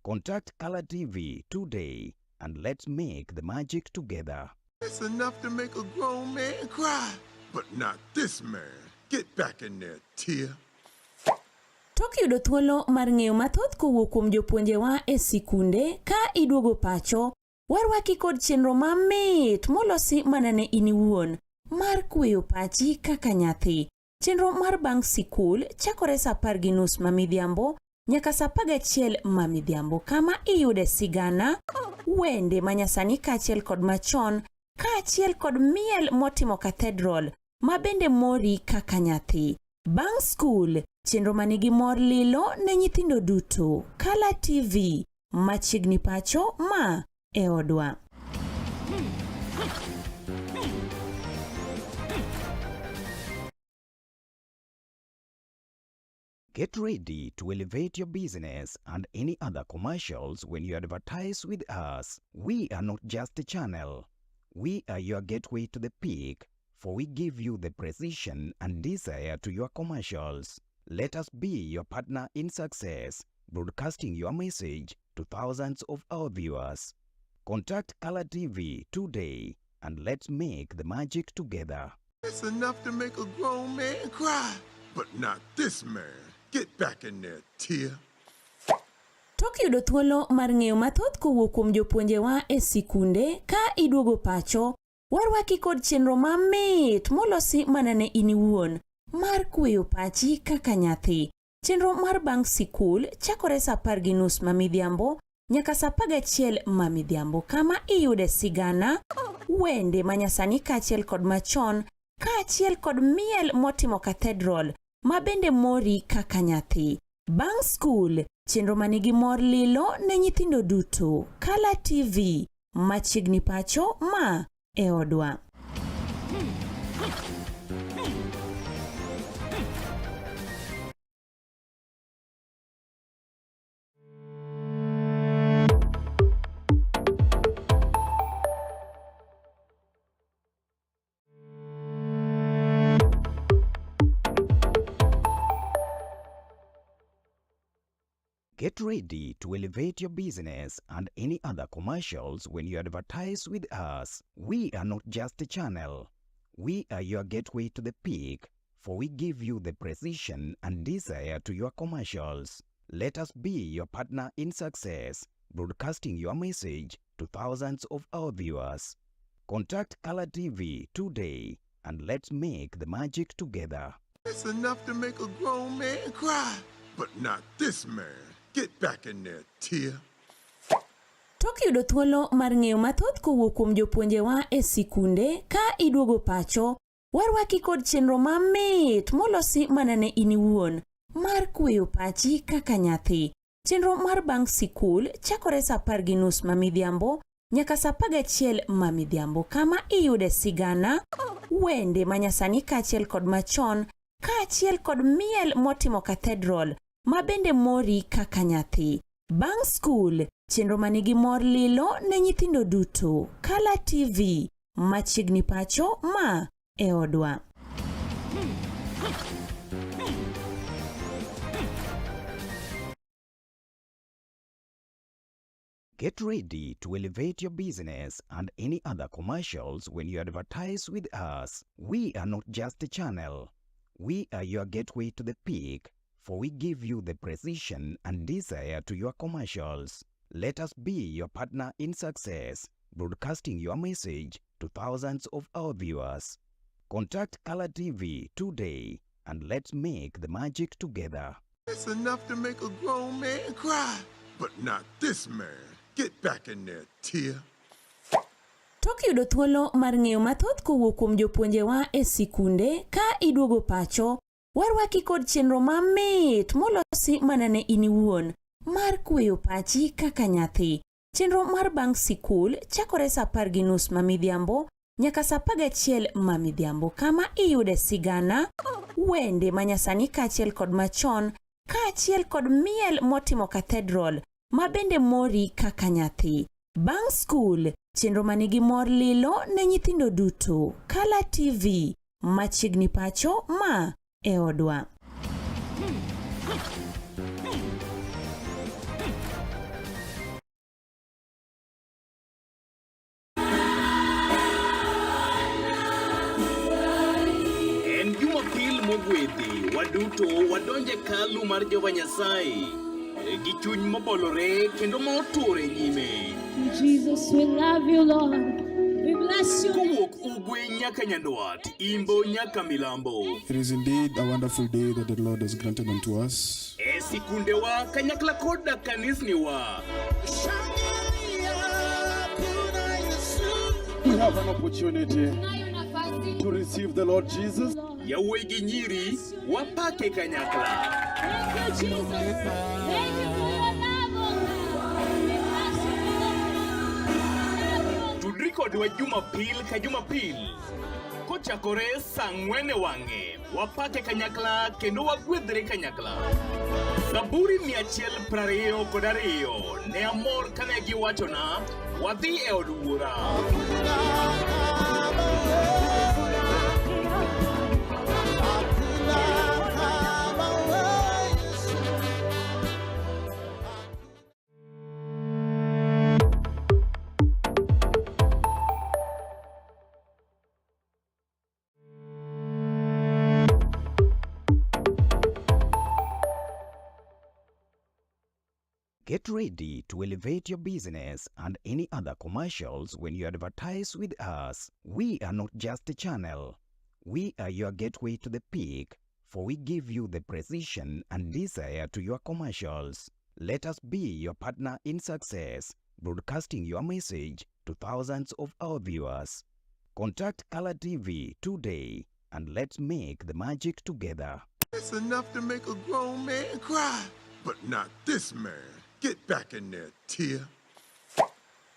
Contact Color TV today and let's make the magic together. It's enough to make a grown man cry, but not this man. Get back in there, Tia. Tok yudo thuolo mar ng'eyo mathoth kowuok kuom jopuonjewa e sikunde ka iduogo pacho, warwaki kod chenro mamit molosi mana ne in iwuon mar kweyo pachi kaka nyathi. Chenro mar bang' sikul chakore sa 10:30 ma midhiambo nyaka sa 11 ma midhiambo kama iyude sigana, wende manyasani kaachiel kod machon kaachiel kod miel motimo cathedral ma bende mori kaka nyathi. Bang' skul, chenro ma nigi mor lilo ne nyithindo duto. Kala TV, machiegni pacho ma e odwa. Get ready to elevate your business and any other commercials when you advertise with us. We are not just a channel. We are your gateway to the peak, for we give you the precision and desire to your commercials. Let us be your partner in success, broadcasting your message to thousands of our viewers. Contact Color TV today and let's make the magic together. It's enough to make a grown man cry, but not this man. Get back in there, Tia. Tok yudo thuolo mar ng'eyo mathoth kowuok kuom jopuonjewa e sikunde ka iduogo pacho, warwaki kod chenro mamit molosi mana ne in iwuon mar kweyo pachi kaka nyathi. Chenro mar bang' sikul chakore sa 10:30 ma midhiambo nyaka sa 11 ma midhiambo kama iyude sigana, wende manyasani kaachiel kod machon kaachiel kod miel motimo cathedral ma bende mori kaka nyathi. Bang' skul, chenro ma nigi mor lilo ne nyithindo duto. Kala TV, machiegni pacho ma e odwa. Get ready to elevate your business and any other commercials when you advertise with us. We are not just a channel. We are your gateway to the peak, for we give you the precision and desire to your commercials. Let us be your partner in success, broadcasting your message to thousands of our viewers. Contact Color TV today and let's make the magic together. It's enough to make a grown man cry, but not this man. Get back in there, Tia. Tok yudo thuolo mar ng'eyo mathoth kowuok kuom jopuonjewa e sikunde ka iduogo pacho, warwaki kod chenro mamit molosi mana ne in iwuon mar kweyo pachi kaka nyathi. Chenro mar bang' sikul chakore sa apar gi nus ma midhiambo nyaka sa apar gachiel ma midhiambo kama iyude sigana, wende manyasani kaachiel kod machon kaachiel kod miel motimo cathedral ma bende mori kaka nyathi. Bang' skul, chenro ma nigi mor lilo ne nyithindo duto. Kala TV, machiegni pacho ma e odwa. Get ready to elevate your business and any other commercials when you advertise with us. We are not just a channel. We are your gateway to the peak, for we give you the precision and desire to your commercials. Let us be your partner in success, broadcasting your message to thousands of our viewers. Contact Color TV today and let's make the magic together. It's enough to make a grown man cry, but not this man. Get back in there, Tia. Tok yudo thuolo mar ng'eyo mathoth kowuok kuom jopuonjewa e sikunde ka iduogo pacho, warwaki kod chenro mamit molosi mana ne in iwuon mar kweyo pachi kaka nyathi. Chenro mar bang' sikul chakore sa apar gi nus ma midhiambo nyaka sa apar gachiel ma midhiambo kama iyude sigana, wende manyasani kaachiel kod machon kaachiel kod miel motimo cathedral ma bende mori kaka nyathi. Bang' skul, chenro manigi mor lilo ne nyithindo duto. Kala TV, machiegni pacho ma e odwa. En Jumapil mogwedhi, waduto wadonje kalu mar Jehova Nyasaye gi chuny mobolore kendo ma otur e nyime. Jesus, we love you, Lord. We bless you. Kowuok ugwe nyaka nyandwat, imbo nyaka milambo. It is indeed a wonderful day that the Lord has granted unto us. E sikundewa kanyakla koda kanisniwa. We have an opportunity to receive the Lord Jesus. Yawuoyi gi nyiri wapake kanyakla. Thank you, Jesus. Thank you for your love, oh God. We bless you, Lord. Tudri kodwa Jumapil ka Jumapil kochakore saa ang'wen e wang'e. Wapake kanyakla kendo wagwedhre kanyakla. Zaburi 122 Ne amor kane giwachona, wadhi e od wuora. Get ready to elevate your business and any other commercials when you advertise with us. We are not just a channel. We are your gateway to the peak, for we give you the precision and desire to your commercials. Let us be your partner in success, broadcasting your message to thousands of our viewers. Contact Color TV today and let's make the magic together. It's enough to make a grown man cry, but not this man. Get back in there, Tia.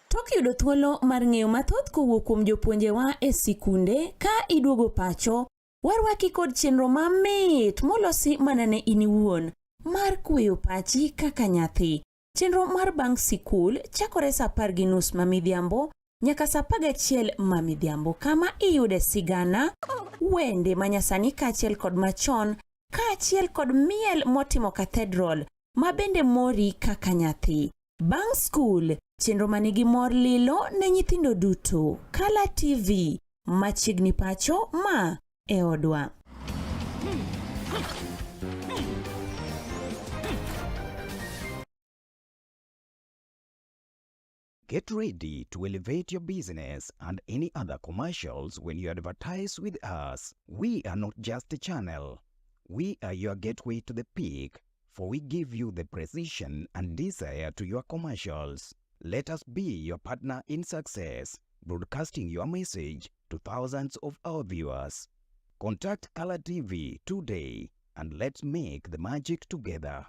Tok yudo thuolo mar ng'eyo mathoth kowuok kuom jopuonjewa e sikunde ka iduogo pacho, warwaki kod chenro mamit molosi mana ne in iwuon mar kweyo pachi kaka nyathi. Chenro mar bang' sikul chakore sa apar gi nus ma midhiambo nyaka sa apar gachiel ma midhiambo kama iyude sigana, wende manyasani kaachiel kod machon kaachiel kod miel motimo cathedral. ma bende mori kaka nyathi. Bang' skul, chenro ma nigi mor lilo ne nyithindo duto. Kala TV, machiegni pacho ma e odwa. Get ready to elevate your business and any other commercials when you advertise with us. We are not just a channel. We are your gateway to the peak, for we give you the precision and desire to your commercials. Let us be your partner in success, broadcasting your message to thousands of our viewers. Contact Color TV today and let's make the magic together.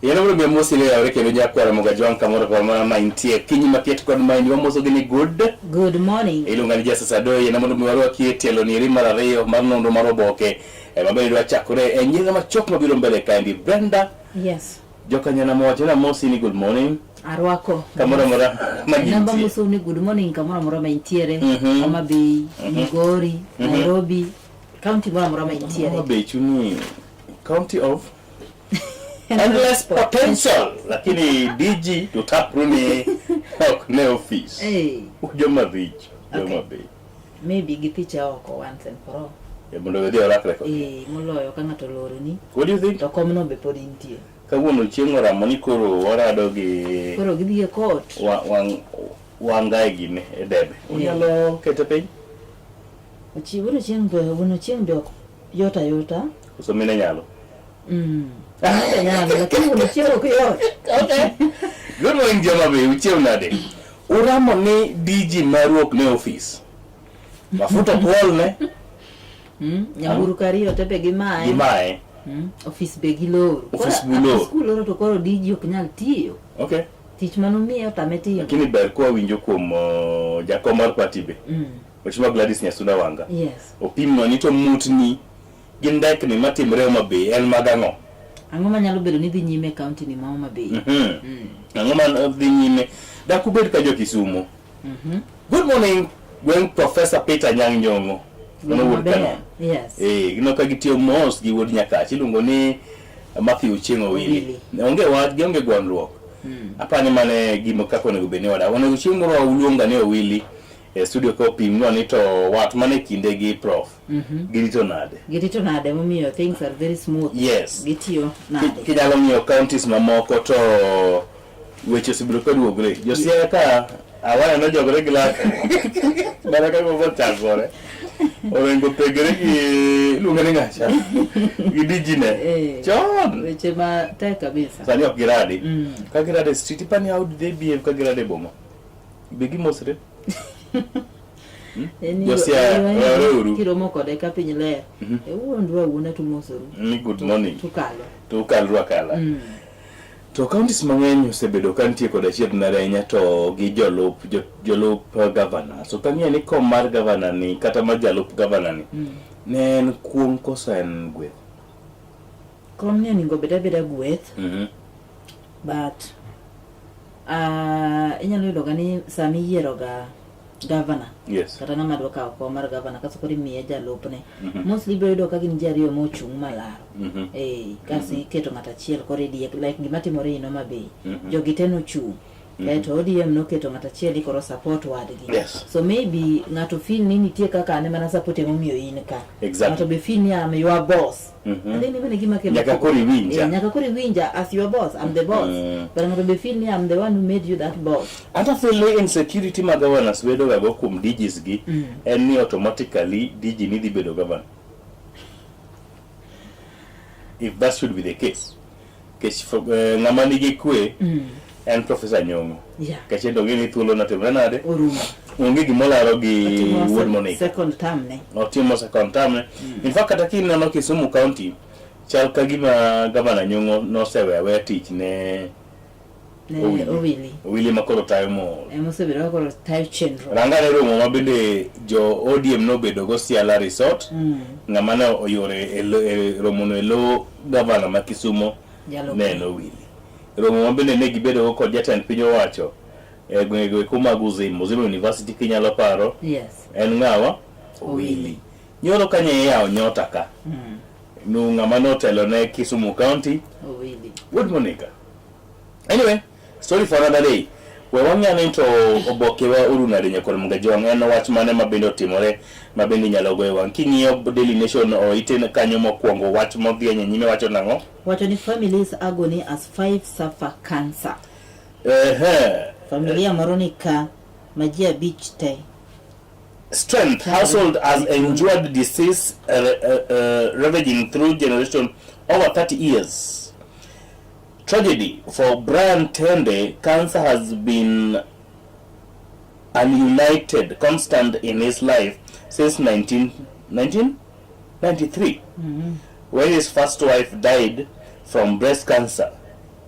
Yeno mondo mi amosi ni yawre kendo nyakwara Mogajwang' kamoro kamora ma intie. Kinyi maket kod maindi wamoso gi ni good. Good morning. Iluonga ni Jesse Sadoyo yeno mondo mi warwaki e tielo nieri mar ariyo mar nonro mar oboke eh, ma bende dwa chakore e nyinga machok mabiro mbele kaendi. Brenda Yes. Jokanyana mowacho ni amosi ni good morning. Arwako. Kamoro amora ma Namba gintie. mosou ni good morning kamoro amora ma intiere. Homa Bay, Migori, Nairobi, county moro amora ma intiere. Homa Bay chuni county of endless potential lakini DG to tapru ni ok ne office. Hey, Joma richo, joma bay. maybe githiche oko once and for all. Eh, mondo odhi orakre kode. Eh, moloyo ka ng'ato oloroni What do you think? to komno be pod intie. Kawuono chieng' oramo ni koro warado gi Koro gidhi e court. wa- wang' wangae gine e debe. Unyalo kete piny? Ochi wuon ochieng' be wuon ochieng' be ok yot ayota. Koso mine nyalo? Be nyalo, lakini wuon ochieng' ok yot. Okay. Good morning joma be, uchiew nade? Uramo ni DG maru ok ne ofis. Mafuta ok ne Nyamburko ariyo te be gimaye. gimaye. Ofis be giloro. Ofis Koro, giloro. after Skul loro to koro DG ok nyal tiyo. Okay. Tich manomiye otame tiyo. Lakini ber kwa winjo kuom jakom mar party be. Mheshimiwa Gladys Nyasuna Wanga. Yes. Opimnwa ni to mutni gi ndekni matimre Homa Bay en mag ang'o? Ang'o manyalo bedo ni dhi nyime e county ni ma Homa Bay? Ang'o ma dhi nyime? Dak ubed ka jo Kisumo. Good morning, gweng' Professor Peter Anyang' Nyong'o. Mano wuod Maber. Kanon. Yes. Eh, gineno ka gitiyo mos gi wuod Nyakach iluongo ni Matthew Chieng' Owili. Onge wach, gionge gwandruok. Apani mane gima kaka onego bed ni wadak. Onego chieng' moro uluonga ni Owili e studio ka opimnwa ni to wat mane kinde gi prof. Girito nade? Girito nade momiyo things are very smooth. Yes. Gitiyo nade? Kinyalo ng'iyo counties mamoko to weche osebedo ka duogre. Jo Siaya ka awaya nojogore gi lak mana kaka ochakore. Orengo thegre gi iluonge ni ng'acha gi DG ne Eh. chon. Weche ma tek kabisa. Sani ok giradi. Ka girade e street ipani how do they behave ka girade e boma? Be gimosre? En Jo Siaya, wereuru. Kiromo kode ka piny ler. E wuondu awuona tumosoru. Ni good morning. Tukalo. To ukalru akala. To counties mang'eny osebedo ka nitie kod achiedh nade ahinya to gi jolup jolup governor. So kang'iyo ni kom mar governor ni kata mar jalup governor ni ne en kuong' koso en gweth? Kom ni onego bed abeda gweth. But inyalo yudo ga ni sama iyiero ga governor kata ng'ama dwa kawo kom mar governor kasto koro imiye jalupne. Mostly ibiro yudo ka gin ji ariyo mochung' malaro. Eh, kasto iketo ng'ato achiel koro idiye like gima timore in Homa Bay. Jogi te nochung'. Kaeto ODM noketo ng'ato achiel ni koro support wadgi. So maybe ng'ato feel ni nitie kaka an ema na support emomiyo in ka. Ng'ato be feel ni I'm your boss. And then even gima kelo Nyaka koro iwinja. Eh, nyaka koro iwinja as your boss, I'm the boss. But ng'ato be feel ni I'm the one who made you that boss. Ata feel ni insecurity ma governors bedo ga go kuom DGs gi en ni automatically DG ni dhi bedo governor. If that should be the case. Kech ng'ama nigi kwe en Professor Nyong'o. Kech en to ong'e ni thuolo notimre nade? Orumo. Onge gimolaro gi wuod Monica. Second term ne. Otimo second term ne. In fact kata kineno Kisumu County chal ka gima Gavana Nyong'o noseweyo aweya tich ne Ne Owili. Owili ma koro tayo mos. Ema osebedo ka koro tayo chenro. Rangane romo ma bende jo ODM nobedo go Siala Resort. Mm. Ng'ama ne oyore e lo- e romono e lo gavana ma Kisumo Jalupne. ne en Owili. Romo ma bende ne gibedo go kod jatend piny owacho e gwengego eko mag Uzima, Uzima University kinyalo paro. Yes. En ng'awa? Owili. Nyoro kanyo iyawo nyota ka. Mm. Nu ng'ama notelo ne Kisumu County. Owili. Wuod Monica. Anyway, story for another day. We wang'e ni to oboke wa uru nade nyakor Mgajwang' en wach mane ma bende otimore ma bende inyalo goyo wang' king'iyo Daily Nation oite kanyo mokwongo wach modhi e nyime wacho nang'o? Wacho ni families agony as five suffer cancer. Ehe. Familia moro ni ka ma ji abich te. Strength household has endured disease uh, uh, uh, ravaging through generation over 30 years. Tragedy for Brian Tende, cancer has been an united constant in his life since 19, 1993 when his first wife died from breast cancer.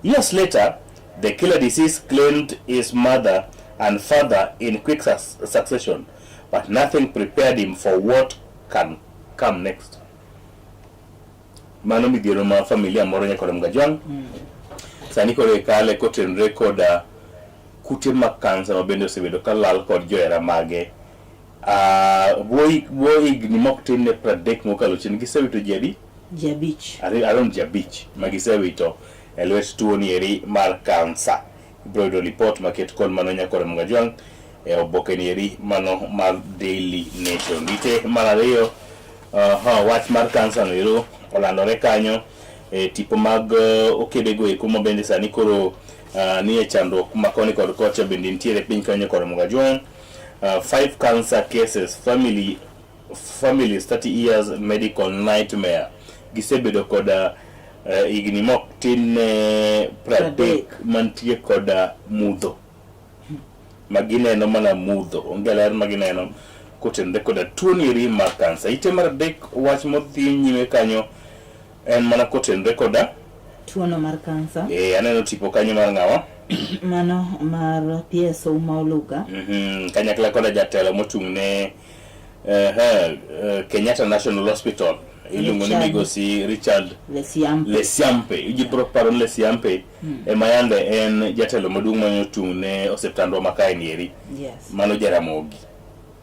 Years later, the killer disease claimed his mother and father in quick succession, but nothing prepared him for what can come next. Mano midhiero ma familia moro nyaka Mgajwang' sani koro ikale kotenore koda kute mag kansa ma bende osebedo ka lal kod johera mage. Ah, bwo bwo higni mok tin ne 30 mokalo chien gisewito ji adi? Ji abich. Around ji abich ma gisewito e lwet tuo ni eri mar kansa. Ibiro yudo lipot maket kod mano nyakore Mgajwang' e oboke ni eri mano mar Daily Nation. Ite mar ariyo aha, wach mar kansa no ero olandore kanyo e tipo mag uh, okedego eko ma bende sani koro uh, nie chandruok ma koni kod kocha bende nitiere piny kanyo kod Mgajwang'. Five cancer cases family families 30 years medical nightmare gisebedo koda uh, higni mok tin ne 30 mantie koda mudho ma gineno mana mudho onge ler ma gineno kotenore koda tuo ni mar kansa ite mar adek wach modhi nyime kanyo en mana kotenore koda tuono mar kansa. Eh, aneno tipo kanyo mar ng'awa? Mano mar PS Ouma Oluga. Mm -hmm. Kanyakla koda jatelo mochung' ne eh, eh, Kenyatta National Hospital iluongo ni migosi Richard Lesiampe. Lesiampe. Ji biro paro ni Lesiampe mm. ema yande en jatelo maduong' mane ochung' ne osiptandwa ma kae nieri. Yes. Mano Jaramogi.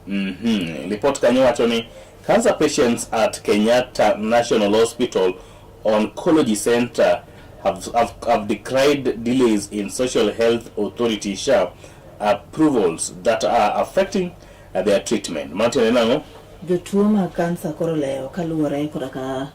Mm -hmm. Lipot kanyo wacho ni cancer patients at Kenyatta National Hospital Oncology Center have, have, have decried delays in Social Health Authority SHA approvals that are affecting their treatment. Mano tiende nang'o? Jotuo mag kansa koro lewo kaluwore koda ka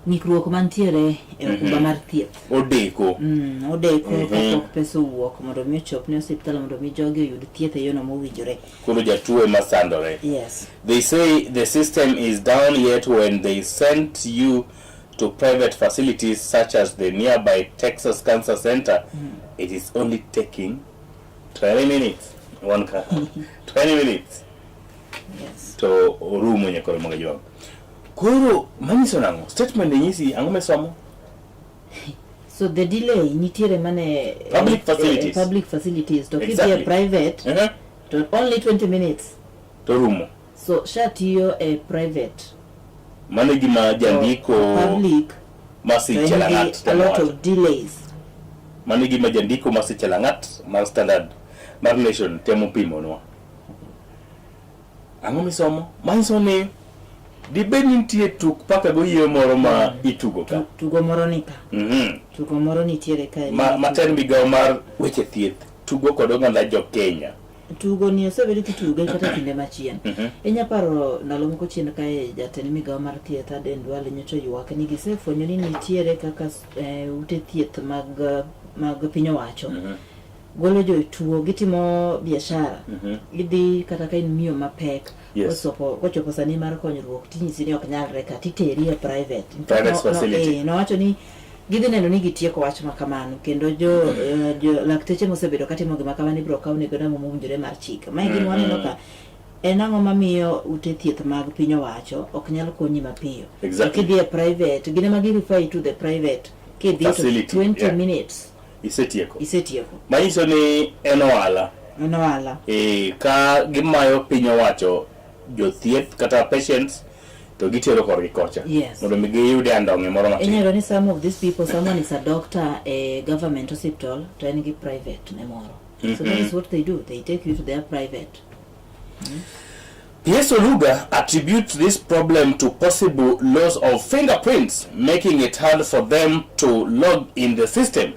ng'ikruok mantiere e okumba mm -hmm. mar thieth. Odeko. Mm, odeko mm -hmm. kapok pesa owuok mondo mi ochop ne osiptal mondo mi jogi oyud thieth e yono mowinjore. Koro jatuo ema sandore. Yes. They say the system is down yet when they sent you to private facilities such as the nearby Texas Cancer Center, mm. it is only taking 20 minutes. One car. 20 minutes. Yes. To orumo nyakoro mag jwang'. Koro manyiso nang'o? Statement ni nyisi ang'o misomo? So the delay nitiere mane public facilities. Eh, public facilities to exactly. kidhi e private uh -huh. to only 20 minutes to rumo. So sha tiyo e private. Mano gima jandiko public Mercy Chelangat a lot of delays. Mano gima jandiko Mercy Chelangat mar Standard mar Nation temo pimonwa. Ang'o misomo? Manyiso ni dibed ni nitie tuk paka goyie moro ma itugo ka. Tugo moro ni ka. Mm -hmm. Tugo moro nitiere ka. Ma, ma tend migawo mar weche thieth tugo kod oganda jo Kenya. Tugo ni osebedo kituge kata kinde machien. Mm -hmm. Inya paro ndalo moko chien kae jatend migawo mar thieth Aden Duale nyocha oywak ni gisefwenyo ni nitiere kaka eh, ute thieth mag mag piny owacho. Mm -hmm. Golo jotuo gitimo biashara. Mm -hmm. Idhi kata ka in miyo mapek. Yes. Kochopo kochopo sani mar konyruok tinyisi ni ok nyalre ka titeri e private. In fact, Private no, facility. No, eh, nowacho ni gidhi neno ni gitieko wach ma kamano kendo jo, mm -hmm. uh, jo lakteche mosebedo katimo gima kamano ibiro kaw nego namo mowinjore mar chik. Mae gima waneno mm -hmm. ka en ang'o mamiyo ute thieth mag piny owacho ok nyal konyi mapiyo. Exactly. To kidhi e private, gin ema gi refer to the private kidhi to Facility, 20 yeah. minutes. Isetieko. Isetieko. Manyiso ni en ohala. En ohala. E, ka gimayo piny owacho jothieth kata patients to gitero korgi kocha. Yes. Mondo mi giyude andong'e moro matin. Inyalo ni some of these people, someone is a doctor e government hospital to en gi private ne moro. So that is what they do. They take you to their private. PS Oluga attributes this problem to possible loss of fingerprints, making it hard for them to log in the system.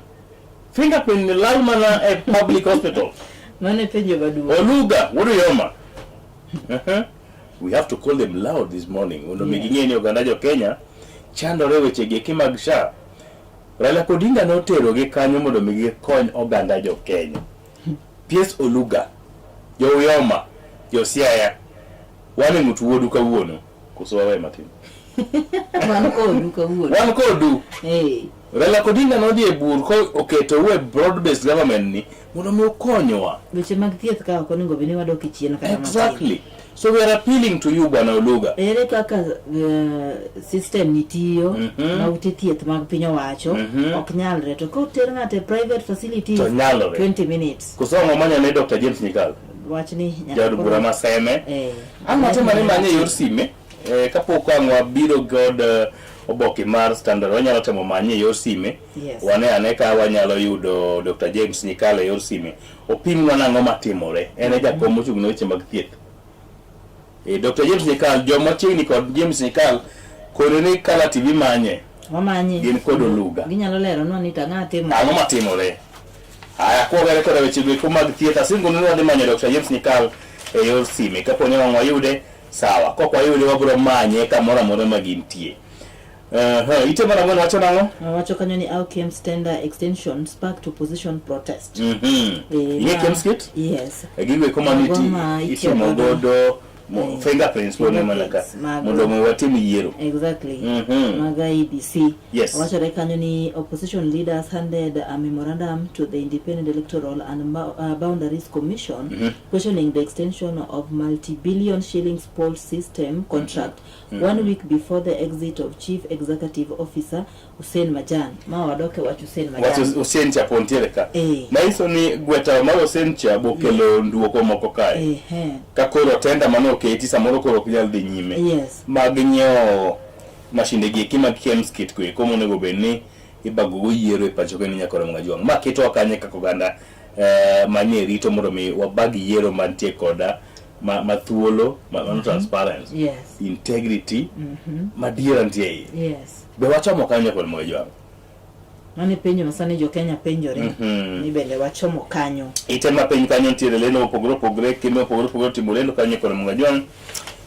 Fingerprint ni lal mana e public hospital. Mano e penjo maduong'. Oluga, wuod Uyoma. Uh-huh. We have to call them loud this morning mondo mi Yes. ging'e ni oganda jo Kenya chandore weche gi eki mag SHA. Raila Odinga noterogi kanyo mondo mi gikony oganda jo Kenya. PS Oluga, jo Uyoma, jo Siaya, wan e ng'ut wuodu kawuono, koso wawe matin? Wan kodu kawuono. Wan kodu. Hey. Raila Odinga nodhi e bur ko oketou e broad based government ni mondo mi okonywa. Weche mag thieth ka ok onego bed ni wadok e chien kata matin. Exactly. So we are appealing to you Bwana Oluga. Ere kaka uh, system ni tiyo mm -hmm. ma ute thieth mag piny owacho mm -hmm. ok nyalre to koter ng'ato e private facilities to nyalore 20 minutes. Koso ang'o manyane Dr. James Nyikal? Wach ni jaod bura ma Seme. Eh. Ang' watemo ni manye e yor sime eh, kapok ang' wabiro god eh, oboke mar Standard wanyalo temo manye e yor sime. Yes. Wane ane ka wanyalo yudo Dr. James Nyikal e yor sime. Opimnwa nang'o matimore. En e jakom mochung' ne weche mag thieth. E, Dr. James Nyikal, joma chiegni kod James Nyikal kone ni Kala TV manye. Wamanye. Gin kod Oluga. Ginyalo leronwa ni to ang'o timore. Ang'o matimore? Aya, kwawere koda weche goeko mag thieth, asingo ni wadhi manyo Dr. James Nyikal e yor sime. Kapo ni wang' wayude, sawa. Kok wayude, wabiro manye kamoro amora ma gintie. Uh, ite mar ang'wen wacho nang'o? Wacho kanyo ni how KEMS tender extension sparked opposition protest. Mm -hmm. E, Ing'e KEMS kit? Yes. E gigo eko ma Mago ma itiyo itimo godo. godo fingerprints pone mana ka mag- mondo mi watim yiero. Exactly. Mhm. Mag IEBC. Yes. Wachore kanyo ni opposition leaders handed a memorandum to the Independent Electoral and Boundaries Commission questioning the extension of multi-billion shillings poll system contract 1 week before the exit of Chief Executive Officer Hussein Majan. Ma wadok e wach Hussein Wach Majan. Hussein cha po nitiere ka. Eh. Manyiso ni gweta mar Hussein cha bokelo nduoko moko kae. Ehe. Ka koro tenda mane oketi samoro koro ok nyal dhi nyime. Yes. Mag nyiewo mashinde gi eki mag KEMS kit go eko monego bed ni ibagogo yiero e pacho ka ni nyaka Ramogi Ajwang'. Ma ketowa kanye kaka oganda eh, manie rito mondo mi wabag yiero mantie koda ma, ma thuolo ma, mano transparent Yes. integrity madiera nitie e iye. Yes. Be wachomo kanyo nyaka Ramogi Ajwang'? Mano e penjo ma sani jo Kenya penjore Mhm. ni bende wachomo kanyo. Ite ma piny kanyo nitiere lendo mopogore opogore, kembe mopogore opogore otimo lendo kanyo kod Ramogi Ajwang'.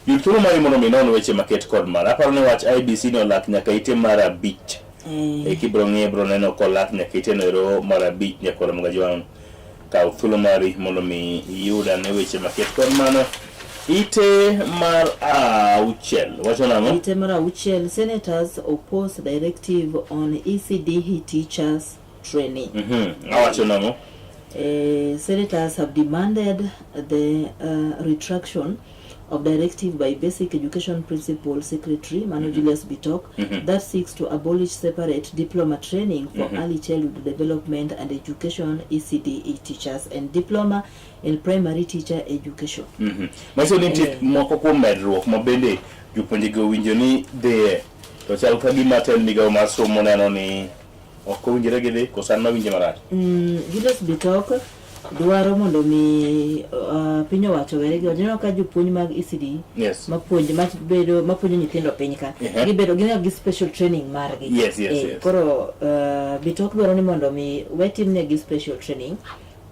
Yud thuolo mari mondo mi inon weche maket kod mar. Aparo ni wach IBC ni olak nyaka ite mar abich. E kibro ng'iye bro neno kolak nyaka ite no ero mar abich nyaka Ramogi Ajwang'. Kaw thuolo mari mondo mi iyud ane weche maket kod mano. Ite mar auchiel wacho nang'o? Ite mar auchiel, senators oppose directive on ECD teachers training. Awacho nang'o? Senators have demanded the retraction of directive by Basic Education Principal Secretary Mano Julius Bitok that seeks to abolish separate diploma training for early childhood development and education ECDE teachers and diploma in primary teacher education. Manyiso ni nitie moko kuom medruok ma bende jopuonjego owinjo ni dhiye to chal ka gima tend migawo mar somo neno ni ok owinjore gidhi koso an mawinje marach. Julius Bitok dwaro mondo mi piny owacho owere gi wach. Ka jopuonj mag ECD mapuonj mabedo mapuonjo nyithindo piny ka gibedo gin gi special training margi. Koro Bitok dwaro ni mondo mi we timnegi special training.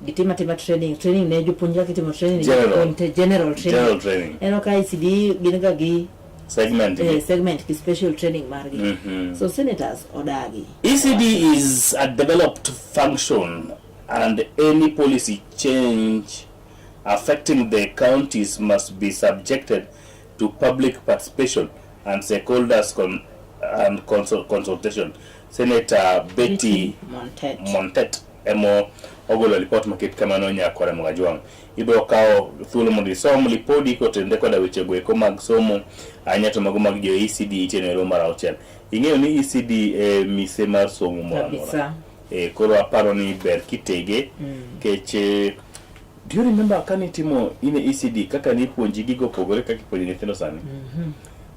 Gitim atima training, training ne jopuonj kaka itimo training ne General. jopuonj te general training. General training. Eno ka ECD gin ga gi Segment. segment gi special training margi. So senators odagi. ECD is a developed function and any policy change affecting the counties must be subjected to public participation and stakeholders and consultation. Senator Betty Montet. Montet emo ogolo lipot maket kamano nyakore Ramogi Ajwang'. Ibiro kawo thuolo mondo isom lipodi kotenore koda weche go eko mag somo ahinya to mago mag jo ECD itieno e mar auchiel. Ing'eyo ni ECD e mise mar somo moro amora. Kabisa. E, koro aparo ni ber kitege kech eh, do you remember kane itimo in e ECD kaka nipuonji gigo opogore kaka ipuonjo nyithindo sani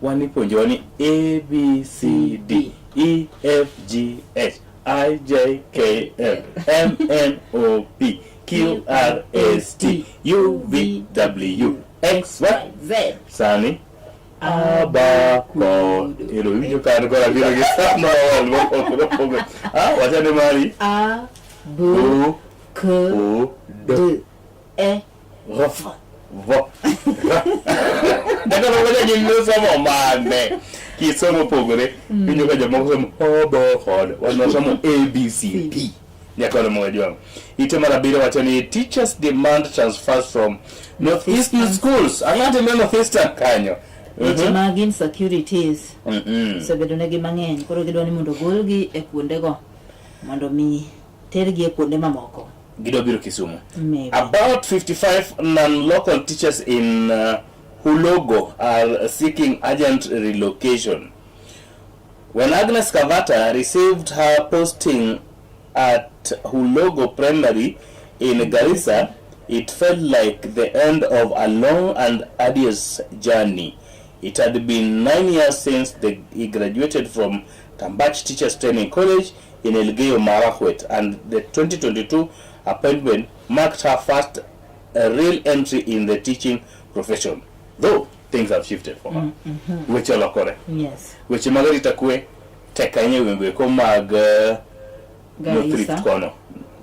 wan ipuonjowa ni A B C D E F G H I J K L M N O P Q R S T U V W X Y Z. Sani abako ero iwinjo ka an kora biro gi sama wal mopogore opogore. Ah, wachane mari. A B O K O D D E R V R. Dakika moko jin somo mane kisomo opogore iwinjo ka jomoko somo O B kod wan wasomo A B C D nyaka wan moja jwang ite mar abiriyo wacho ni teachers demand transfers from northeastern schools ang'o timre northeastern kanyo Weche mag insecurities Mhm. osebedo negi mang'eny koro gidwa ni mondo ogolgi e kuondego mondo mi tergi e kuonde mamoko. Gidwa biro Kisumu. Maybe. About 55 non-local teachers in Hulogo are seeking urgent relocation. When Agnes Kavata received her posting at Hulogo Primary in Garissa, it felt like the end of a long and arduous journey. It had been 9 years since he graduated from Tambach Teachers Training College in Elgeyo Marakwet, and the 2022 appointment marked her first real entry in the teaching profession. Though things have shifted for her. Weche olokore. Yes. Weche mag arita kwe tek ahinya e gwenge eko mag North Rift Garissa. kono.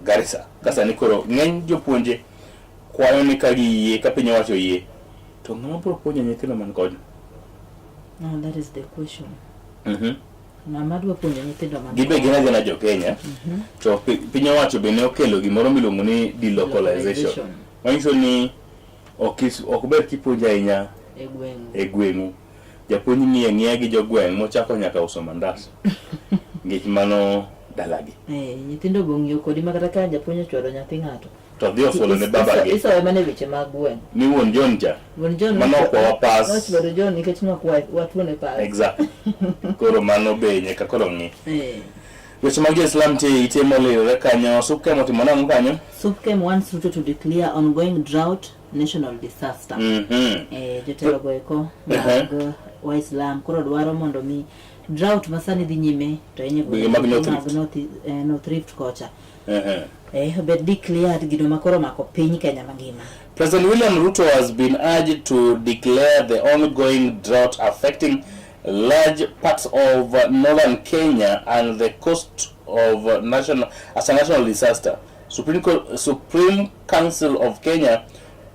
Garissa. Ka sani koro ng'eny jopuonje kwayo ni ka giyie, ka piny owacho oyie, to ng'ama biro puonjo nyithindo man koni? No, that is the question. Ng'ama dwa puonjo nyithindo man Gibe gin agina jo Kenya, to piny owacho be ne okelo gimoro miluongo ni delocalization. Delocalization. Manyiso ni ok ok ber kipuonjo ahinya e gweng'. e gweng'u. Japuonj ng'iyo ang'iya gi jogweng' mochako nyaka uso mandas. Nikech mano dalagi. Eh, nyithindo go ong'iyo kodi ma kata ka japuonj ochwado nyathi ng'ato. To dhi ofulo ne babagi. Isoye mana e weche mag gweng'. Ni wuon John cha. Wuon John Mano ok wawa pas. Nochwado John nikech nok watuone pas. Exactly. Koro mano be nyaka koro ng'i. Eh. Weche mag jo-Islam tie ite molirore kanyo. Supkem otimo nang'o kanyo? Supkem wants Ruto to declare ongoing drought national disaster. Eh, jotelo go eko mag Waislam koro dwaro mondo mi drought ma sani dhi nyime to ahinya e Gwenge mag North mag Rift. North Rift kocha. Eh, obed declared gino ma koro omako piny Kenya mangima. President William Ruto has been urged to declare the ongoing drought affecting large parts of northern Kenya and the coast of national as a national disaster. Supreme Council of Kenya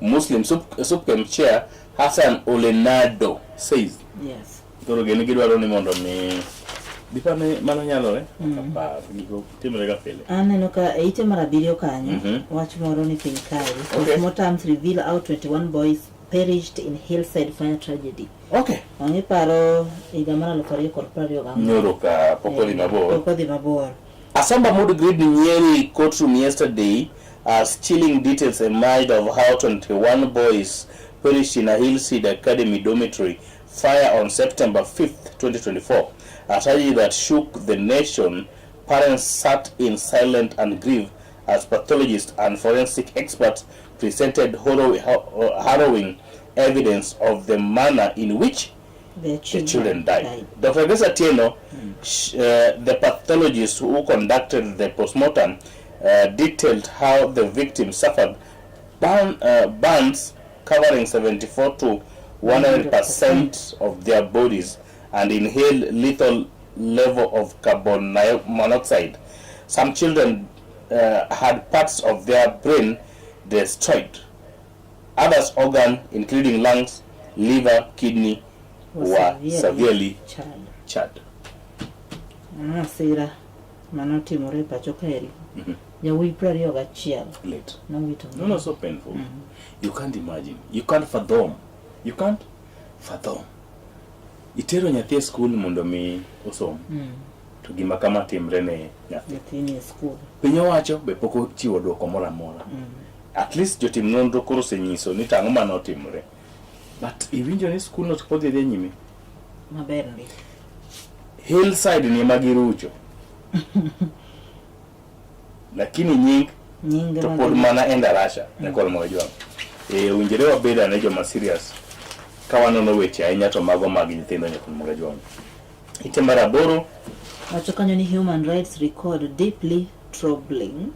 Muslim Supkem Chair Hassan Olenado says. Yes. Koro gin gidwaro ni mondo mi dipar ni mano nyalore? Apar gigo timore ga pile. Aneno ka e ite mar abiriyo kanyo wach moro ni piny kae. Postmortems reveal how 21 boys perished in hillside fire tragedy. Wang'e paro higa mar 2024. Nyoro ka pok odhi mabor. Pok odhi mabor. Asamba Mood Grid Nyeri courtroom yesterday as chilling details emerged of how 21 boys perished in a Hillside Academy dormitory fire on September 5th, 2024. A tragedy that shook the nation. Parents sat in silence and grief as pathologists and forensic experts presented harrowing evidence of the manner in which The the children died. Dr. Grace Atieno, the pathologist who conducted the postmortem, detailed how the victim suffered burns covering 74 to 100% of their bodies and inhaled lethal level of carbon monoxide. Some children had parts of their brain destroyed. Others' organ, including lungs, liver, kidney, Was were severely severely charred. charred. Masira manotimore e pacho kaeri. Jawuoyi 21 Late. nowito No, no, so painful. You can't imagine. You can't fathom. You can't fathom. Itero nyathi e skul mondo mi osom. To gima kama timre ne nyathi. Nyathi ni e skul. Piny owacho be pok ochiwo dwoko moro amora. At least jotim nonro koro osenyiso ni tang'o mane otimore. But iwinjo ni skul no to pod dhi nyime. Maber ndi. Hillside ni ema girucho. Lakini nying Nying to pod mana Endarasha nyakwar Mawajwang'. Eh, owinjore wabed ane joma serious ka wanono weche ahinya to mago mag nyithindo nyakwar Mawajwang'. Ite mar aboro. Wacho kanyo ni human rights record deeply troubling.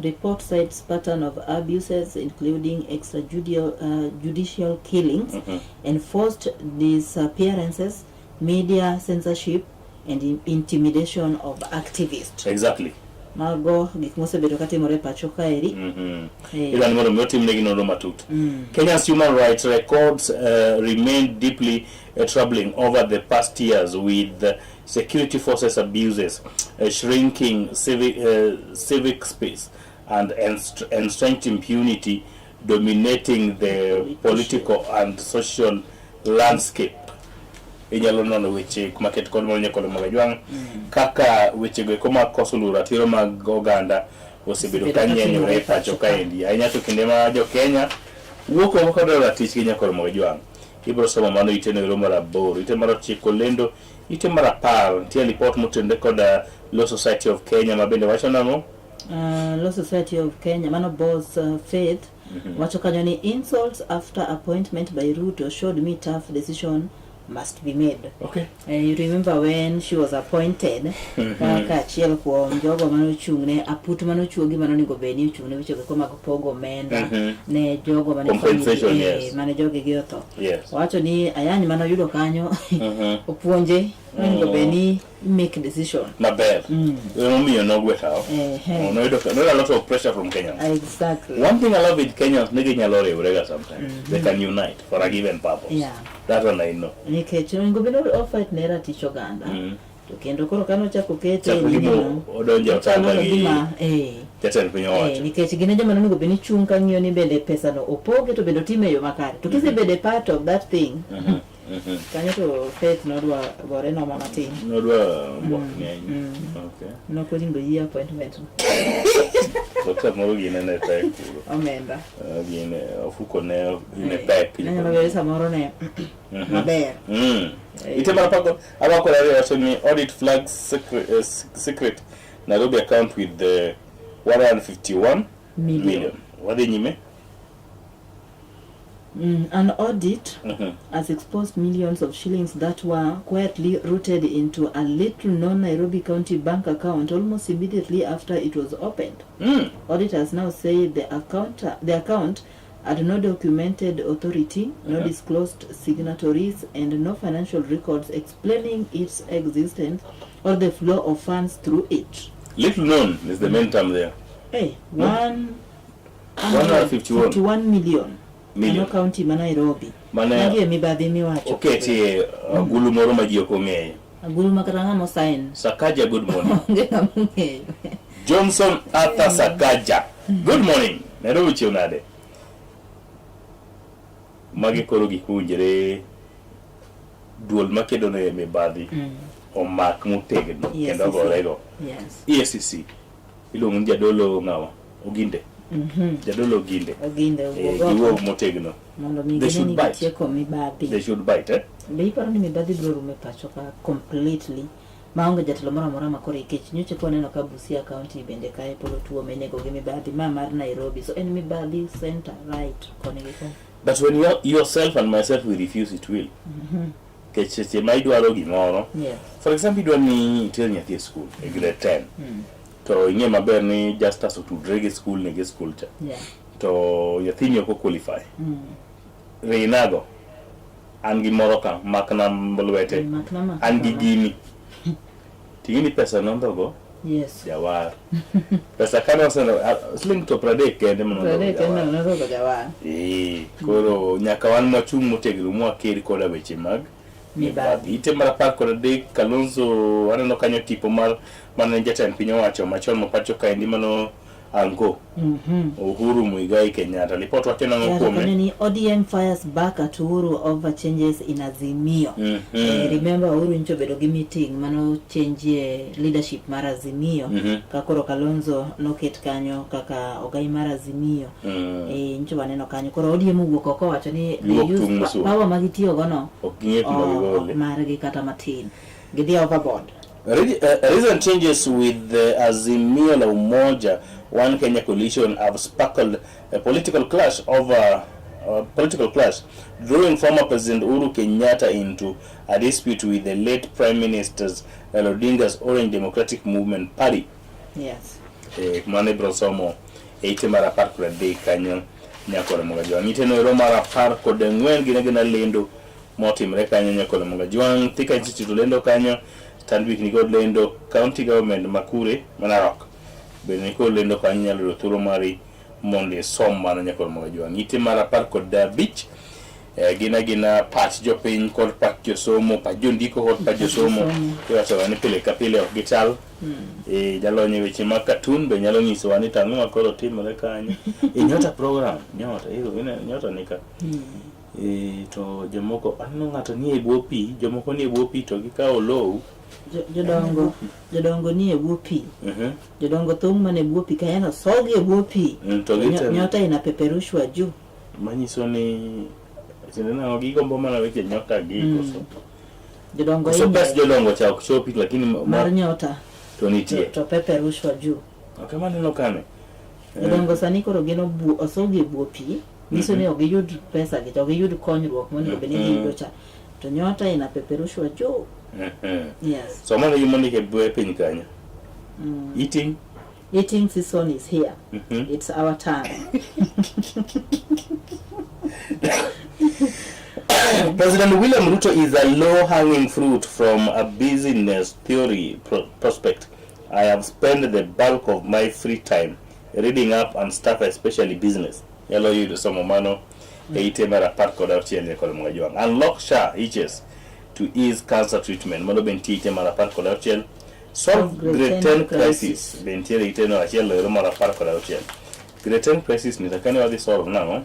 Report cites pattern of abuses including extrajudicial judicial killings, enforced disappearances, media censorship and intimidation of activists. Mago gik mosebedo katimore e pacho kaeri. Idwa ni mondo mi otimnegi nonro matut. Kenya's human rights records remain deeply troubling over the past years with security forces abuses, shrinking civic space and entrenched impunity dominating the political and social landscape. Inyalo nono weche maket kod moro nyakolo mag ajwang' kaka wechego eko mag koso luwo ratiro mag oganda osebedo ka nyenyore e pacho kaendi ahinya to kinde ma jo Kenya wuok oko ka dwaro ratichgi nyakoro mag ajwang'. Ibiro somo mano ite no ero mar aboro, ite mar ochiko lendo, ite mar apar nitie lipot motenore kod Law Society of Kenya ma bende wacho nang'o? Law Society of Kenya mano boss Faith wacho kanyo ni insults after appointment by Ruto showed me tough decision must be made. You remember when she was appointed kaka achiel kuom jogo mane ochung' ne aput mane ochuogi mane onego bed ni ochung' ne weche go mag pogo omenda ne jogo mane Compensation, mane jogi gi otho. Owacho ni ayany mane oyudo kanyo opuonje onego bed ni make decision maber. Emomiyo nogwe tawo. Noyudo a lot of pressure from Kenyans. One thing I love with Kenyans, ni ginyalo riwre ga sometimes. They can unite for a given purpose. That one I know. Nikech onego bed ni ofight ne ratich oganda. To kendo koro kane ochako okete Chako e gima nini odonjo e ochalo otanda ka gi gima jatend piny owacho. Nikech gin e joma nonego bed ni chung' ka ng'iyo ni bende pesano opoge to bende otime e yo makare. To kisebedo e part of that thing, kanyo to Faith nodwa gore noma matin. Nodwa mbwakni ahinya. Nokoringo yie appointment no. To samoro gine ne pek kuro. Omenda. Gine ofuko ne ne pek. Nanyalo bedo samoro ne maber. Ite mar apar apar kod ariyo wacho ni audit flags secret Nairobi account with the 151 Million. million. Wadhi nyime. An audit has exposed millions of shillings that were quietly routed into a little-known Nairobi County bank account almost immediately after it was opened. Auditors now say the account had no documented authority, no disclosed signatories, and no financial records explaining its existence or the flow of funds through it. Little known is the main term there. Hey, No. one 151 51 million. Million. Mano county ma Nairobi. Mane- Magi e mibadhi miwacho. Oketie agulu moro ma ji ok ong'eyo. Agulu ma kata ng'ama osign. Sakaja, good morning. Onge ng'ama ong'eyo. Johnson Arthur Sakaja. Good morning. Nairobi chiew nade? Magi koro gik mowinjore duol makedo ne mibadhi omak motegno kendo EACC. ogorego. EACC iluongo ni jadolo ng'awa? Oginde. Jadolo Oginde. Oginde owuog oko. Giwuog motegno. Mondo mi They gine should ni bite. gitieko mibadhi. They should bite, eh? Be iparo ni mibadhi biro rumo e pacho ka completely maonge jatelo moro amora ma koro ikech nyocha ka waneno ka Busia County bende kae polo tuo minego gi mibadhi ma mar Nairobi so en mibadhi center right koni gi koni. But when you, yourself and myself we refuse it will. Nikech seche ma idwaro gimoro, for example idwa ni iter nyathi e school e grade 10 to ing'e maber ni Justus otudre gi school ni gi school cha to nyathini ok o qualify. Rinago an gi moro ka makna lwete Makna makna. an gi gini ting'e ni pesa nondhogo jawar pesa kane oseno siling to 30 kende manondhogo 30 kende jawar. manondhogo jawar. Ee, koro nyaka wan mwachung' motegno mwaked koda weche mag Mibadhi. Ite mar 13 Kalonzo aneno kanyo tipo mar mane jatend piny owacho machon ma pacho kaendi mano anko Uhuru Muigai Kenyatta. Lipot wacho nang'o Yaro kuome? kanyo ni ODM fires back at Uhuru over changes in Azimio. Remember Uhuru nyocha obedo gi meeting mano change leadership mar Azimio. Ka koro Kalonzo noket kanyo kaka ogai mar Azimio. Nyocha waneno kanyo. Koro ODM owuok oko owacho ni they Giwuok use tung' mosuo. power ma gitiyo go no. Ok ging'e kuma Ok gigole. margi kata matin. Gidhi overboard. Recent changes with the Azimio la Umoja One Kenya coalition have sparkled a political clash over political clash, drawing former President Uhuru Kenyatta into a dispute with the late Prime Minister's Raila Odinga's Orange Democratic Movement Party. Yes. Eh, mano ibiro somo e ite mar 13 kanyo nyakore Mogajwang'. Ite no ero mar 14 gin agina lendo motimre kanyo nyakore Mogajwang'. Thika Institute lendo kanyo, Stanbic nikod lendo, County Government Makure ma Narok bende nikod lendo kanyo inyalo yudo thuolo mari mondo isom mano nyakore Mogajwang'. Ite mar 15 eh, gin agina pach jopiny kod pach josomo, pach jondiko kod pach josomo iwacho ni pile ka pile ok gichal. Eh, jalony e weche mag cartoon be nyalo nyisowa ni tang'o ma koro timore kanyo. E Nyota program, Nyota, ero, ine- Nyota ni ka. Eh, to jomoko aneno ng'ato nie e bwo pi, jomoko nie e bwo pi to gikawo low. Jodongo jodongo nie e bwo pi. Jodongo thung' mana e bwo pi ka en osogi e bwo pi. To gitemo. Nyota inapeperushwa juu. Manyiso ni tiende nang'o gigombo mana weche nyota gi koso. Jodongo Koso pes hinyre jodongo cha ok chopi lakini mar nyota to nitie. to peperushwa juu. Ok ema aneno kane. Jodongo sani koro gin osogi e bwo pi nyiso ni ok giyud pesa gi to ok giyud konyruok monego bed ni giyudo cha. To nyota inapeperushwa juu. Yes. So mano gima ondik e bwo piny kanyo. Eating. Eating season is here. It's our time. President William Ruto is a low-hanging fruit from a business theory prospect. I have spent the bulk of my free time reading up and stuff, especially business. Nyalo yudo somo mano e ite mar 16 nyaka Mwajwang'. Unlock SHA itches to ease cancer treatment. Mano be nitie ite mar 16. Solve grade 10 crisis. Be nitiere ite no achiel ero mar 16. Grade 10 crisis ni takane wadhi solve nang'o?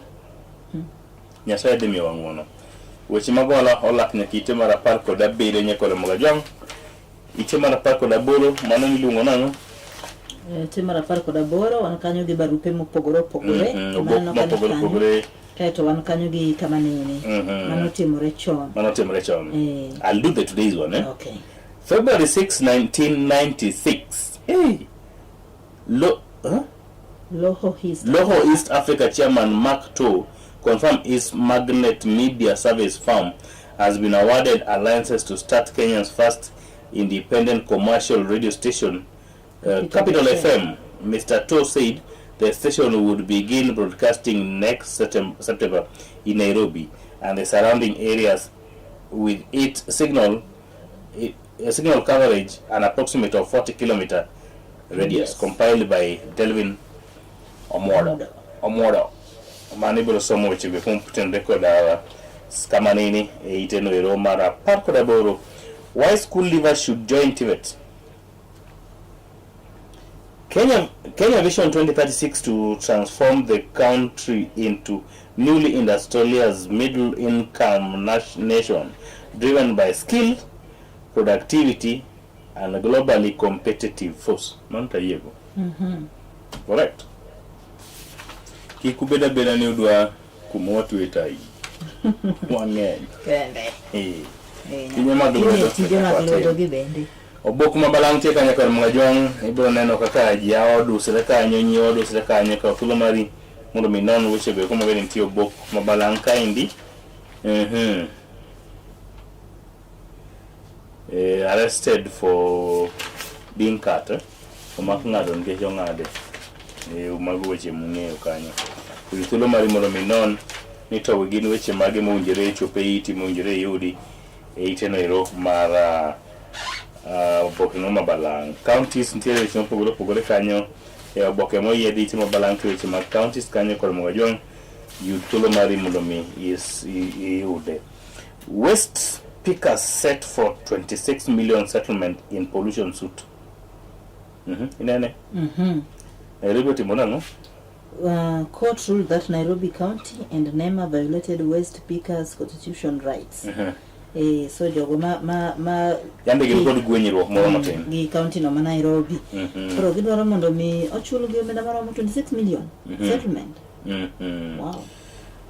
Nyasaye dhi miyowa ng'uono. Weche mag ohala olak nyaka ite mar 17 nyaka Ramogi Ajwang'. Ite mar 18 mano miluongo nang'o? Ite mar 18 wan kanyo gi barupe mopogore opogore. Obok Maneno kanyo mopogore kanyo. opogore. Kaeto wan kanyo gi kama nene. Mano timore chon. Mano timore chon. Eh. I'll do the today's one, eh? Okay. February 6, 1996. Hey. Huh? Loho East. Loho East Africa Chairman Mark Too confirmed his Magnet Media Service firm has been awarded a license to start Kenya's first independent commercial radio station, Capital FM. Mr. Too said the station would begin broadcasting next September in Nairobi and the surrounding areas with its signal coverage an approximate of 40 kilometer radius. Compiled by Delvin Omodo. Omodo. Mano ibiro somo weche go motenore kod kama nini e ite no ero mar 18. Why school leavers should join TVET. Kenya Vision 2036 to transform the country into newly industrialized middle income nation driven by skill, productivity and globally competitive force. Mano tayiego. Correct. Kik ubed abeda ni udwa kuma watwe tai. Wang'eny. Kende. Eh. Tije mag lwedo. Tije mag lwedo gi bende. Obok ma balang' tie kanyo kod Mwajwang' ibiro neno kaka ji odusre kanyo, nyiewo odusre kanyo, kaw thuolo mari mondo mi non weche go eko maber nitie obok ma balang' kaendi. Arrested for being cut. Eh? Omak ng'ato nikech ong'ade. Mago weche mung'eyo kanyo. Yud thuolo mari mondo mi non ni to gin weche mage mowinjore chop e iti mowinjore iyudi e iteno ero mar oboke no ma balang'. Counties nitiere weche mopogore opogore kanyo e oboke moyiedhi ite ma balang' to weche mag counties kanyo kod Mwajwang' yud thuolo mari mondo mi iyude. Waste pickers set for 26 million settlement in pollution suit. Inene? Nairobi otimo nang'o? Court ruled that Nairobi County and NEMA violated waste pickers' constitution rights. So jogo ma Yande gin kod gwenyruok moro matin. Gi county no ma Nairobi. Koro gidwaro mondo mi ochulgi omenda maromo 26 million settlement. Wow.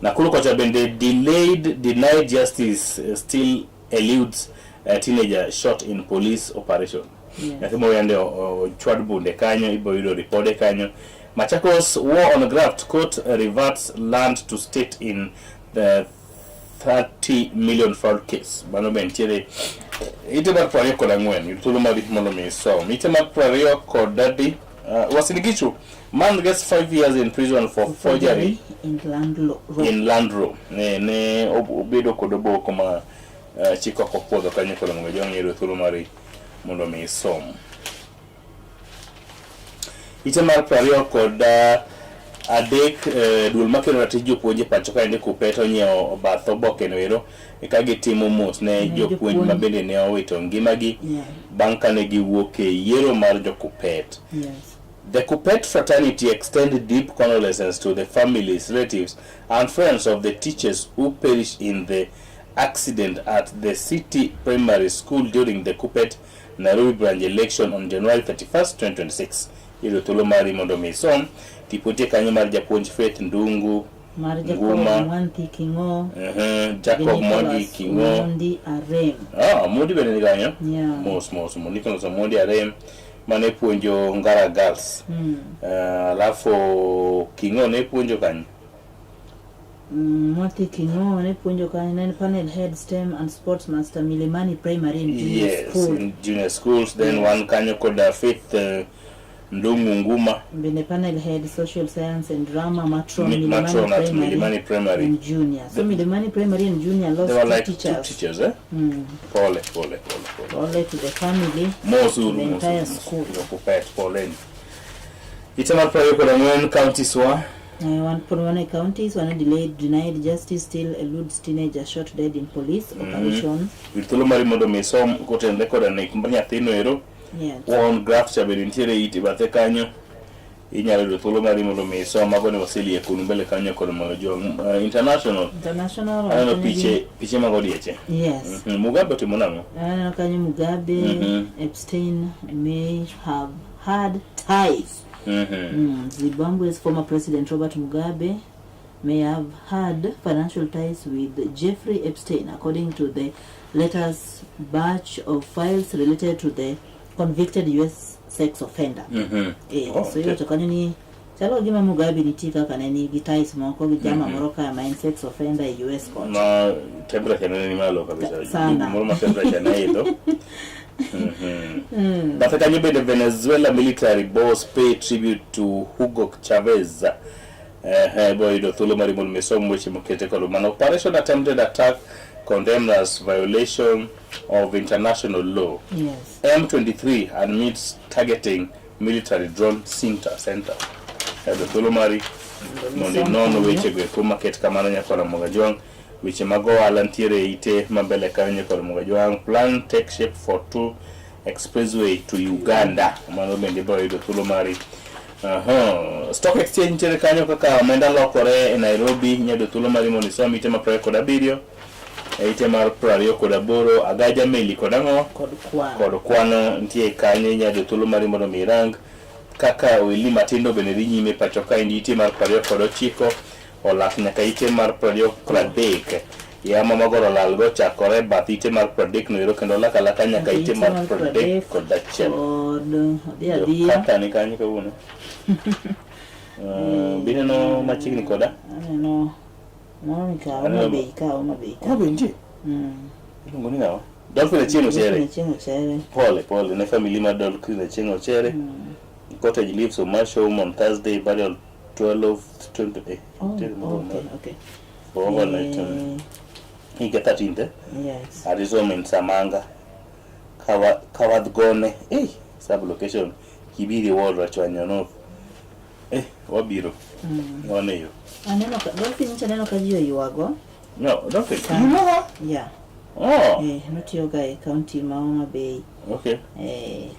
Nakuru kocha bende delayed denied justice still eludes a teenager shot in police operation. Yes. Nyathi moro yande ochwad bunde kanyo, ibiro yudo ripode kanyo. Machakos war on graft court reverts land to state in the 30 million fraud case. Mano be nitiere ite mar 24, yud thuolo mar mondo mi isom. Ite mar 23, Uasin Gishu man gets 5 years in prison for forgery in land law. in land law. Ne obedo kod oboko ma chik ok opuodho kanyo koro mondo jong yudo thuolo mar mondo mi isom. Ite mar 23 duol makelo ratich jopuonj e pacho kaendi KUPPET onyiewo bath oboke no ero ka gitimo mos ne jopuonj ma bende ne owito ngimagi bang' kane giwuok e yiero mar jo KUPPET. The KUPPET fraternity extend deep condolences to the families, relatives and friends of the teachers who perished in the accident at the City Primary School during the KUPPET Nairobi branch election on January 31st, 2026. Yudo thuolo mari mondo mi isom. Tipo nitie kanyo mar japuonj Faith Ndungu Mar Jacob Nguma. Mwanthi King'o. Jacob gi Mwangi Nicholas King'o. Omondi Arem. Ah, Omondi bende ni kanyo. Yeah. Mos mos mo Nicholas Omondi Arem mane puonjo Ngara Girls. Alafu King'o ne puonjo kanyo. Mwanthi King'o ne puonjo kanyo, ne en panel head STEM and sports master Milimani Primary and Junior Yes, School. in junior schools. Then wan kanyo koda Faith Ndung'u Nguma. Bende panel head social science and drama matron Milimani Matron at Primary Milimani Primary. and Junior. So Milimani Primary and Junior lost There were two like teachers. two teachers, eh? Pole, pole, pole, pole. Pole to the family, Mos to uru, the mos entire uru, mos school. uru. Jokupet, poleni. Ite mar 24 counties wa One pod wan e counties, wan e delayed, denied justice still eludes teenager shot dead in police operation. Yud thuolo mari mondo mi isom kotenore koda nek mar nyathino ero. On graft cha bende nitiere it e bathe kanyo. Inyalo yudo thuolo mari mondo mi isom mago ne waseli e kunu mbele kanyo kod mondo jo international. International Aneno wacho ni piche mag odieche. Yes. Mugabe otimo nang'o? Aneno kanyo Mugabe, Epstein may have had ties. Zimbabwe's former president Robert Mugabe may have had financial ties with Jeffrey Epstein, according to the latest batch of files related to the convicted US sex offender. Oh, So okay. iwacho kanyo ni chalo gima Mugabe nitie kaka ne nigi ties moko gi jama moro ka ma en sex offender e US kocha. Ma temperature ne ni malo kabisa. Sana. Moro ma temperature ne idho. Bathe kanyo bende Venezuela military boss pay tribute to Hugo Chavez. Bo yudo thuolo mar mondo mi isom weche mokete kod mano. Operation attempted attack condemned as violation of international law. M23 admits targeting military drone center. Yudo thuolo mari mondo inon weche go eko maket kamano nyaka Ramogi Ajwang'. Weche mag ohala nitiere e ite mambele kanyo nyaka Ramogi Ajwang'. Plan take shape for 2 expressway to Uganda. Mano bende ibiro yudo thuolo mari. Stock exchange nitiere kanyo kaka omenda lokore e Nairobi. Inyalo yudo thuolo mari mondo isom ite mar 27, e ite mar 28, agaja meli kod ang'o? Kod kwano. Kod kwano nitie kanyo. Inyalo yudo thuolo mari mondo mi irang kaka ohelni matindo bende dhi nyime pacho kaendi. Ite mar 29 olak nyaka ite mar 23. Yamo magoro lal go chakore bath ite mar 30 no ero kendo olak alaka nyaka ite mar 31. Kod odhi adhiya. Kata ni kanyo kawuono. Bineno machiegni koda? Aneno moro ni ka Homa Bay ka, Homa Bay ka. Homa Bay nitie? Iluongo ni ng'awa? Dolphin Achieng' Ochere. Dolphin Achieng' Ochere. Pole pole ne family mar Dolphin Achieng' Ochere. Cottage leaves Omasho home on Thursday, burial 12:20. Oh, tell me more. okay, okay. For overnight. Higa 13th, eh? Yes. At his home in Samanga. Kawadgone. Sub location. Kibiri Ward, Rachuonyo North. Wabiro. Wane yo. Aneno ka Dolphin nyocha aneno ka ji oywago. No, Dolphin. Sana. You know her? Yeah. Oh. Notiyoga e county ma Homa Bay. Okay.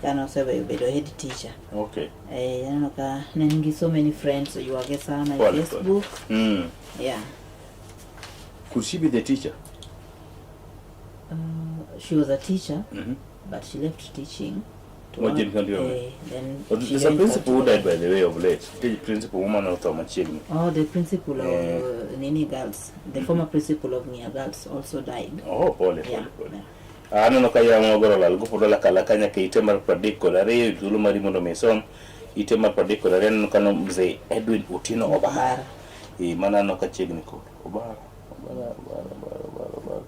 Kane oseweyo bedo head teacher. Okay. Aneno ka ne en gi so many friends oywage sana e Pole, pole. Facebook. Yeah. Could she be the teacher? She was a teacher, but she left teaching. To What work, did you do? then But she there's a went principal out who died, by the way, of late. The principal woman of Machiegni. Oh, the principal of Nini Girls, the former principal of Nia Girls also died. Oh, pole, pole, Yeah, pole. yeah. Aneno ka yamo magoro olal go pod olakala ka nyaka ite mar 32 thuolo mari mondo mi isom ite mar 32 aneno ka no mzee Edwin Otieno Obara. Eh, mano aneno ka chiegni kod Obara. Obara, Obara, Obara, Obara, Obara.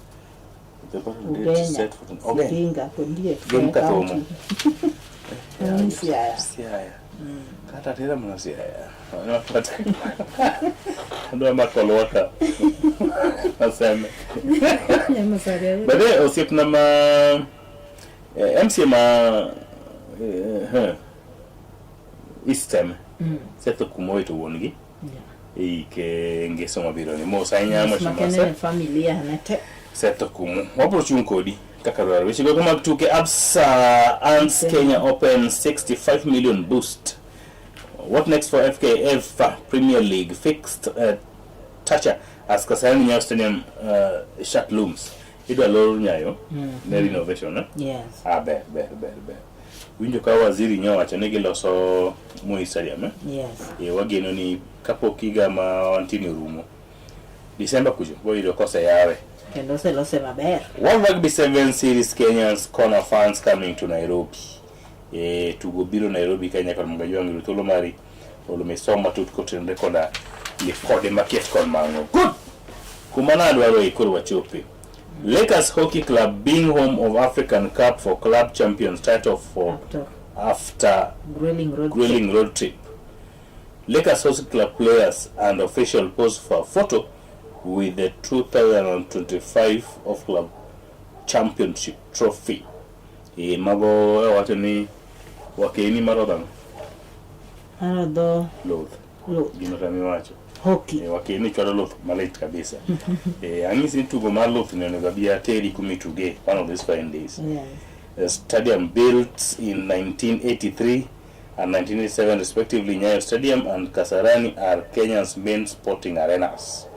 The battle date Ugenya, set for Ogenya. Siringa, Kondiek, Gem County. Kathomo. Mm, Siaya. Siaya. Kata tera mana Siaya. Adwa mako lwaka. Aseme. Nyamasaria. But then osiepna ma MCA ma East Tem Seth Okumo owito wuon gi e ike ngeso mabiro ni mos ahinya Mos mheshimiwa makende Seth. ne familia ne te. Seth Okumu. Wabro chung' kodi kaka dwarore. Weche gogo mag tuke Absa earns Kenya Open 65 million boost. What next for FKF Premier League? Fixed Tacha as Kasarani Nyayo Stadium shut looms. Idwa lor Nyayo ne renovation eh? Yes. Ah, ber ber ber ber. Winjo ka waziri nyowacho ni giloso Moi Stadium eh? Yes. E, wageno ni kapok higa ma wantie ni orumo Disemba kucho boyudo koseyawe. Kendo oselose maber. World Rugby 7 Series Kenyans corner fans coming to Nairobi. E, tugo biro Nairobi Kenya kod Mga Jwang' yudo thuolo mari mondo mi som matut kotenore koda lipode maket kod mang'o. Good! Kuma nadwaro e koro wachope. Lakers Hockey Club being home of African Cup for Club Champions title for After after grueling road grueling road trip. Lakers Hockey Club players and official pose for a photo with the 2025 of Club Championship trophy. E, mago e wacho ni wakeni mar odhang' Arodho luth. Luth. Gino kama iwacho. Hockey. E, wakeni chwalo luth malit kabisa. e, ang'isi ni tugo mar luth ni onego abi ateri kuma ituge one of these fine days. Yes. The stadium built in 1983 and 1987 respectively, Nyayo Stadium and Kasarani are Kenya's main sporting arenas.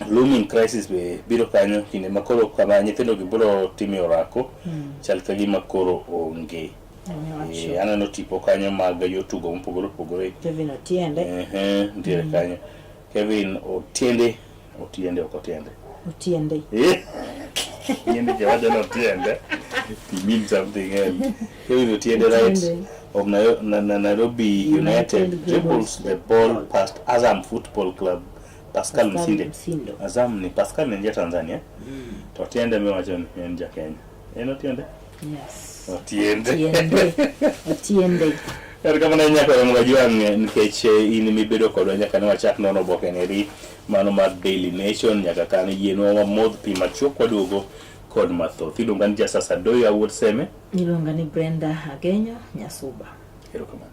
Looming crisis be biro kanyo kinde ma koro kama nyithindo gi biro time orako chal ka gima koro onge. Emiwacho. Eh, aneno tipo kanyo mag jotugo mopogore opogore. Kevin Otiende. Ehe, nitiere kanyo. Kevin Otiende, Otiende ok Otiende. Otiende. Eh, Yende jawacho ni Otiende. He means something else. Kevin Otiende right Otiende. of Nairobi United, United dribbles the ball past Azam Football Club Pascal, Pascal Msinde. Msindo. Azam ni Pascal ni ja Tanzania. To Otiende miwacho ni en ja Kenya. En Otiende? Yes. Otiende. Otiende. Otiende. Erokamano ahinya kwara Mgajwang' nikech in mibedo kodwa nyaka ne wachak nono oboke neri mano mar Daily Nation nyaka kane yienwa wamodh pi machuok waduogo kod mathoth. Iluonga ni Jasasa Doyo awuod Seme. Iluonga ni Brenda Agenyo Nyasuba. Erokamano.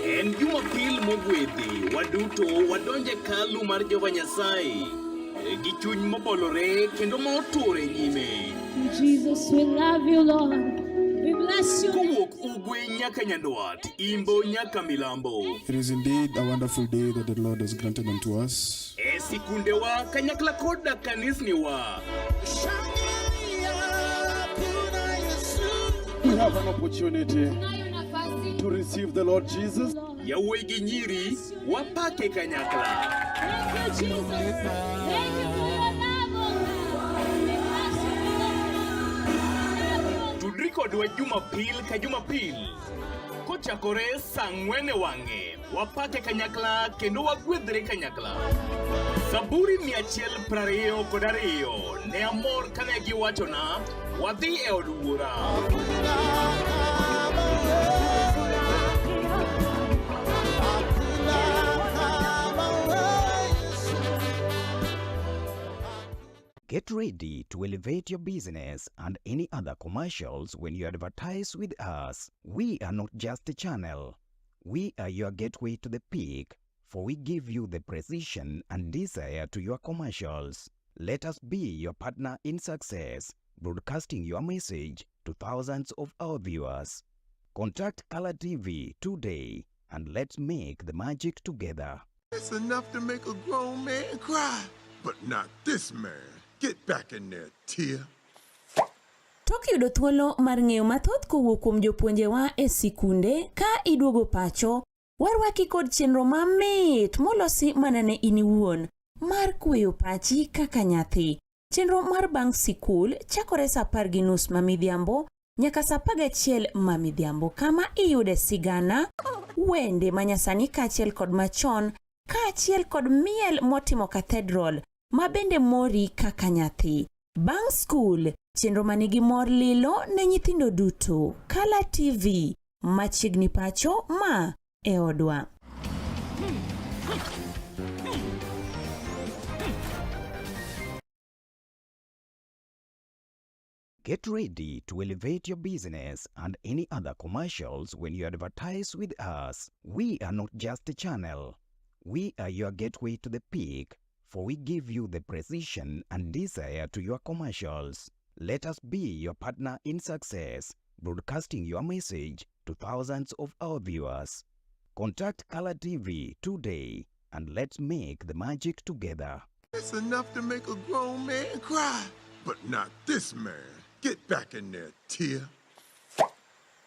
En Jumapil mogwedhi, waduto wadonje hekalu mar Jehova Nyasaye gi chuny mobolore kendo ma otur e nyime. Jesus, we love you, Lord. We bless you. Kowuok ugwe nyaka nyandwat, imbo nyaka milambo. It is indeed a wonderful day that the Lord has granted unto us. E sikundewa kanyakla koda kanisniwa. We have an opportunity to receive the Lord Jesus. Yawuoyi gi nyiri wapake kanyakla. Thank you, Jesus. Thank you for your love, oh God. We bless you, Lord. Tudri kodwa Jumapil ka Jumapil kochakore saa ang'wen e wang'e wapake kanyakla kendo wagwedhre kanyakla. Zaburi 122 ne amor kane giwachona wadhi e od wuora. Get ready to elevate your business and any other commercials when you advertise with us. We are not just a channel. We are your gateway to the peak, for we give you the precision and desire to your commercials. Let us be your partner in success, broadcasting your message to thousands of our viewers. Contact Color TV today and let's make the magic together. It's enough to make a grown man cry, but not this man. Get back in there, Tia. Tok yudo thuolo mar ng'eyo mathoth kowuok kuom jopuonjewa e sikunde ka iduogo pacho, warwaki kod chenro mamit molosi mana ne in iwuon mar kweyo pachi kaka nyathi. Chenro mar bang' sikul chakore sa 10:30 ma midhiambo nyaka sa 11 ma midhiambo kama iyude sigana, wende manyasani kaachiel kod machon kaachiel kod miel motimo cathedral ma bende mori kaka nyathi. Bang' skul, chenro ma nigi mor lilo ne nyithindo duto. Kala TV, machiegni pacho ma e odwa. Get ready to elevate your business and any other commercials when you advertise with us. We are not just a channel. We are your gateway to the peak, for we give you the precision and desire to your commercials. Let us be your partner in success, broadcasting your message to thousands of our viewers. Contact Color TV today and let's make the magic together. It's enough to make a grown man cry, but not this man. Get back in there, Tia.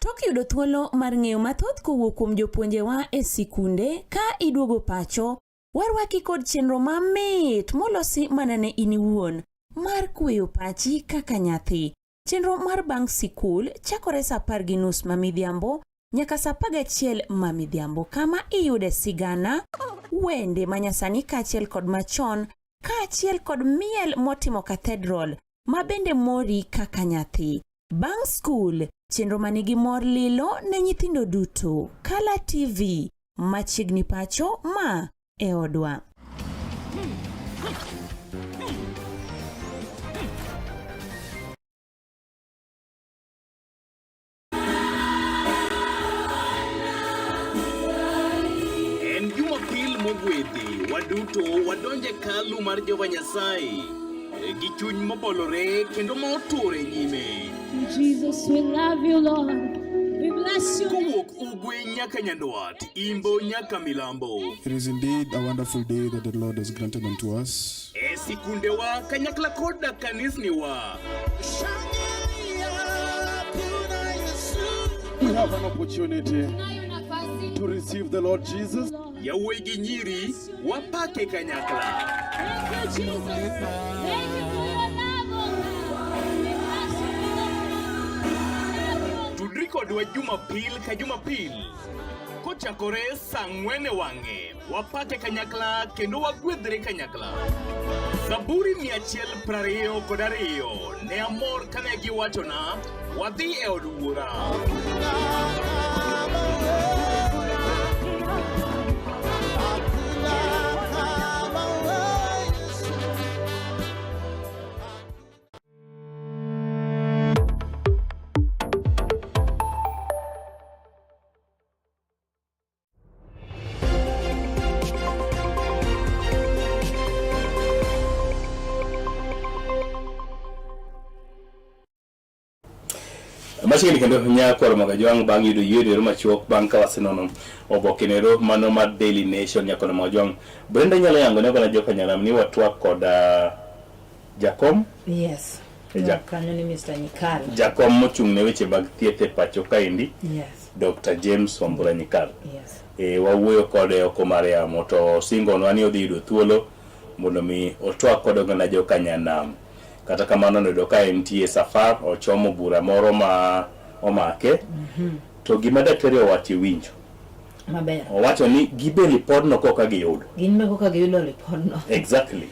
Tok yudo thuolo mar ng'eyo mathoth kowuok kuom jopuonjewa e sikunde ka iduogo pacho, warwaki kod chenro mamit molosi mana ne in iwuon mar kweyo pachi kaka nyathi. Chenro mar bang' sikul chakore sa 10:30 ma midhiambo nyaka sa 11 ma midhiambo kama iyude sigana, wende manyasani kaachiel kod machon kaachiel kod miel motimo cathedral ma bende mori kaka nyathi. Bang' skul, chenro ma nigi mor lilo ne nyithindo duto. Kala TV, machiegni pacho ma e odwa. En Jumapil mogwedhi, waduto wadonje kalu mar Jehova Nyasaye gi chuny mobolore kendo ma otur e nyime. Jesus, we love you, Lord. We bless you. Kowuok ugwe nyaka nyandwat, imbo nyaka milambo. It is indeed a wonderful day that the Lord has granted unto us. E sikundewa kanyakla koda kanisniwa. We have an opportunity to receive the Lord Jesus. Yawuoyi gi nyiri wapake kanyakla. Thank you, Jesus. Thank you for your love, oh God. We bless you, Lord. Tudri kodwa Jumapil ka Jumapil kochakore saa ang'wen e wang'e. Wapake kanyakla kendo wagwedhre kanyakla. Zaburi 122 ne amor kane giwachona wadhi e od wuora. Machiegni kendo nyako Ramogi Ajwang' bang' yudo yweyo ero machuok bang' ka wasenono oboke nero mano mar Daily Nation nyako Ramogi Ajwang'. Brenda inyalo yango ne oganda joka Nyanam ni watwak kod ah, jakom Yes. E ja- Kanyo ni Mr. Nyikal. jakom mochung' ne weche mag thieth e pacho kaendi Yes. Dr. James Wambura Nyikal. Yes. E, wawuoyo kode oko mar yamo to osingonwa ni odhi yudo thuolo mondo mi otwak kod oganda joka Nyanam. Kata kamano noyudo ka entie safar ochomo bura moro ma omake to gima daktari owacho iwinjo. Maber. Owacho ni gibe lipodno koka giyudo. Gin be koka giyudo lipodno. Exactly.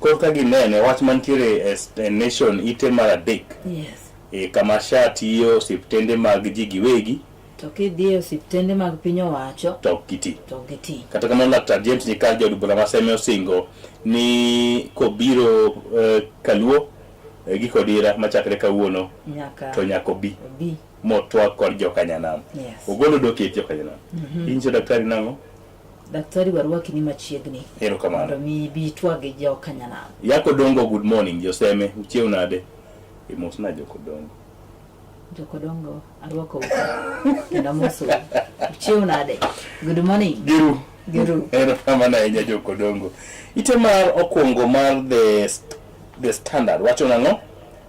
Korka ginene wach mantiere e e Nation ite mar adek Yes. e kama SHA tiyo osiptende mag ji giwegi To kidhi e osiptende mag piny owacho to ok giti. to ok giti. Kata kamano Laktar James Nyikal jaod bura ma Seme osingo ni kobiro eh, Kaluo eh, gi Kodira machakre kawuono Nyaka to nyaka obi obi. motwag kod jokanyanam. Yes. Ogolo dok e jokanyanam. Inyiso daktari nang'o? Daktari warwaki ni machiegni. Erokamano. Mondo mi ibi itwag gi jokanyanam. Yakodongo good morning Joseme, uchiew nade? Imosna Jokodongo. Jokodongo arwako kendo amosou. Uchiew nade? Good morning. Giru. Giru. Erokamano ahinya Jokodongo. Ite mar okwongo mar the, the Standard wacho nang'o?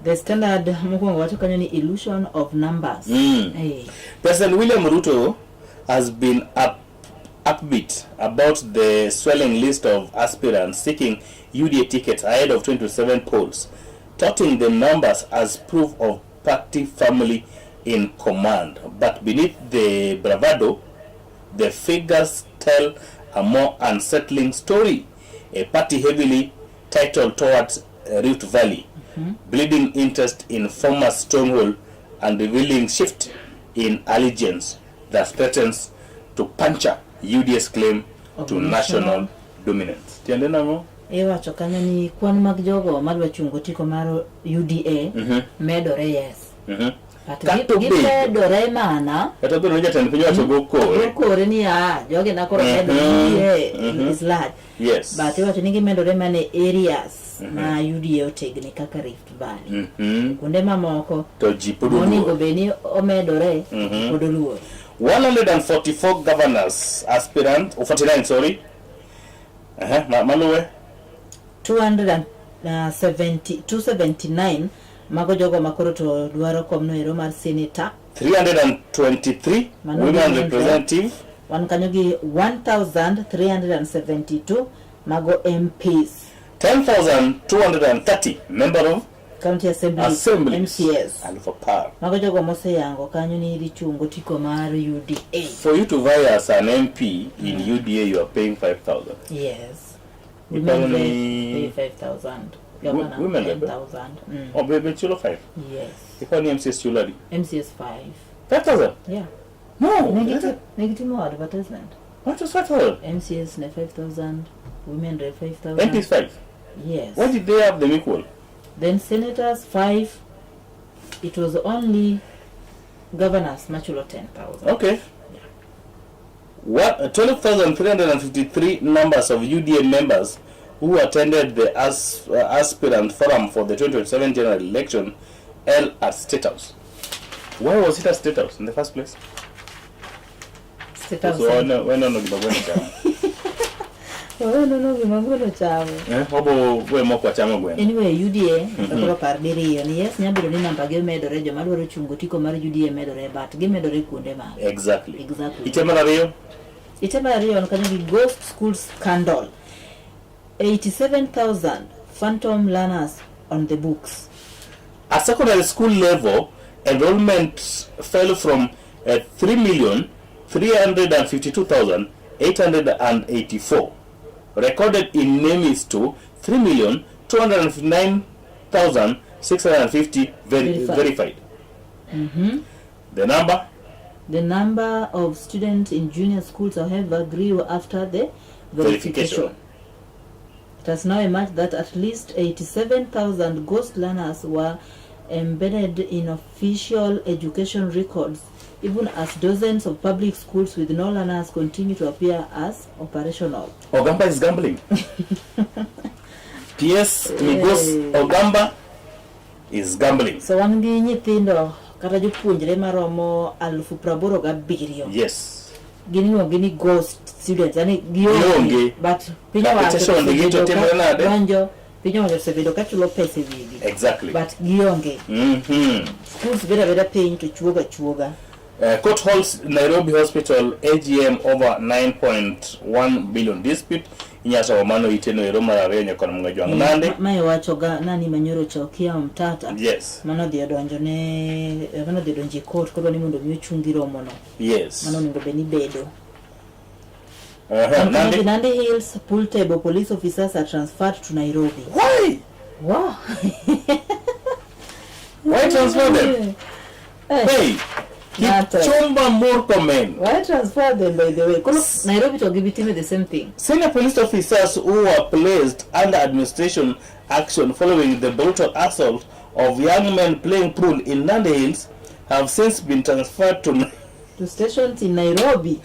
The Standard mokwongo wacho kanyo ni illusion of numbers. Hey. President William Ruto has been upbeat about the swelling list of aspirants seeking UDA tickets ahead of 2027 polls, touting the numbers as proof of party family in command. But beneath the bravado, the figures tell a more unsettling story. A party heavily titled towards Rift Valley, bleeding interest in former stronghold and revealing shift in allegiance that threatens to puncture UDA's claim Of to national national dominance. Tiende nang'o? Iwacho kanyo ni kwan mag jogo madwa chungo otiko mar UDA medore yes. But Kata obedo- gimedore mana Kata obedo ni jatend piny owacho go kore. gokore ni a jogi na koro medore UDA is large. Yes. But iwacho ni gimedore mana e areas ma UDA otegni kaka Rift Valley. Kuonde mamoko To ji pod monego oluor. bed ni omedore pod oluor. 144 governors aspirant, oh, 49 sorry. Maluwe. 270 279 mago jogo makoro to dwaro komno ero mar senator 323 Mano women women rep. representative. wan kanyo gi 1372 mago MPs 10,230 member of county assembly assemblies. MCS Aluf apar. mago jogo moseyango kanyo ni dhi chungo tiko mar UDA For you to vie as an MP in UDA, you are paying 5,000. yes Iparo women rep ni- pay 5000 governor women rep, eh? 10000 Oh, be chulo 5. yes Iparo ni MCS chulo adi? MCS 5 5,000? yeah No. Negitimo advertisement What was 5,000? MCS ne 5000 women rep 5000 MPs 5. yes Why did they have them equal? Then senators 5 it was only governors machulo 10000 Okay. What 12,353 numbers of UDA members who attended the aspirant forum for the 2027 general election held at State House. Why was it at State House in the first place? State House. So when no gima gweno chamo. Wewe nono gima gweno chamo. Wabo we mok wachamo gweno. Anyway, UDA koro par diriyo ni yes nyalo bedo ni namba gi omedore joma dwaro chungo otiko mar UDA medore but gimedore kuonde mage. Exactly. Exactly. Ite mar ariyo? Ite mar ariyo en kanyo gi Ghost School Scandal. 87,000 phantom learners on the books. At secondary school level, enrollment fell from 3,352,884 recorded in NEMIS to 3,259,650 Verified. verified. The number? The number of students in junior schools, however, grew after the verification. Verification. It has now emerged that at least 87,000 ghost learners were embedded in official education records, even as dozens of public schools with no learners continue to appear as operational. Ogamba is gambling. PS Migos Ogamba is gambling. So wan gi nyithindo kata jopuonjre maromo 87,000. Yes. Gin iluongo ni ghost students, yani gionge. Gionge. But piny owacho Capitation gi to osebedo timore ka nade? donjo, piny owacho osebedo ka chulo pesa e wigi. Exactly. But gionge. Schools bedo abeda piny to chuoga chuoga. Court holds Nairobi Hospital AGM over 9.1 billion dispute. Inyalo mano iteno ero mar ariyo nyaka mga jwang' nande. Mae wacho ga nani manyoro cha Okiya Omtata. Yes. Mano odhi odonjo ne mano odhi odonjo e court kodwa ni mondo mi ochungi romono. Yes. Mano onego bed ni bedo. Nandi? Nandi Hills pool table police officers are transferred to Nairobi. Why? Wow. Why transfer them? Hey, Kipchumba Murkomen. Why transfer them by the way? Koro Nairobi to gibi time the same thing. Senior police officers who were placed under administration action following the brutal assault of young men playing pool in Nandi Hills have since been transferred to To stations in Nairobi.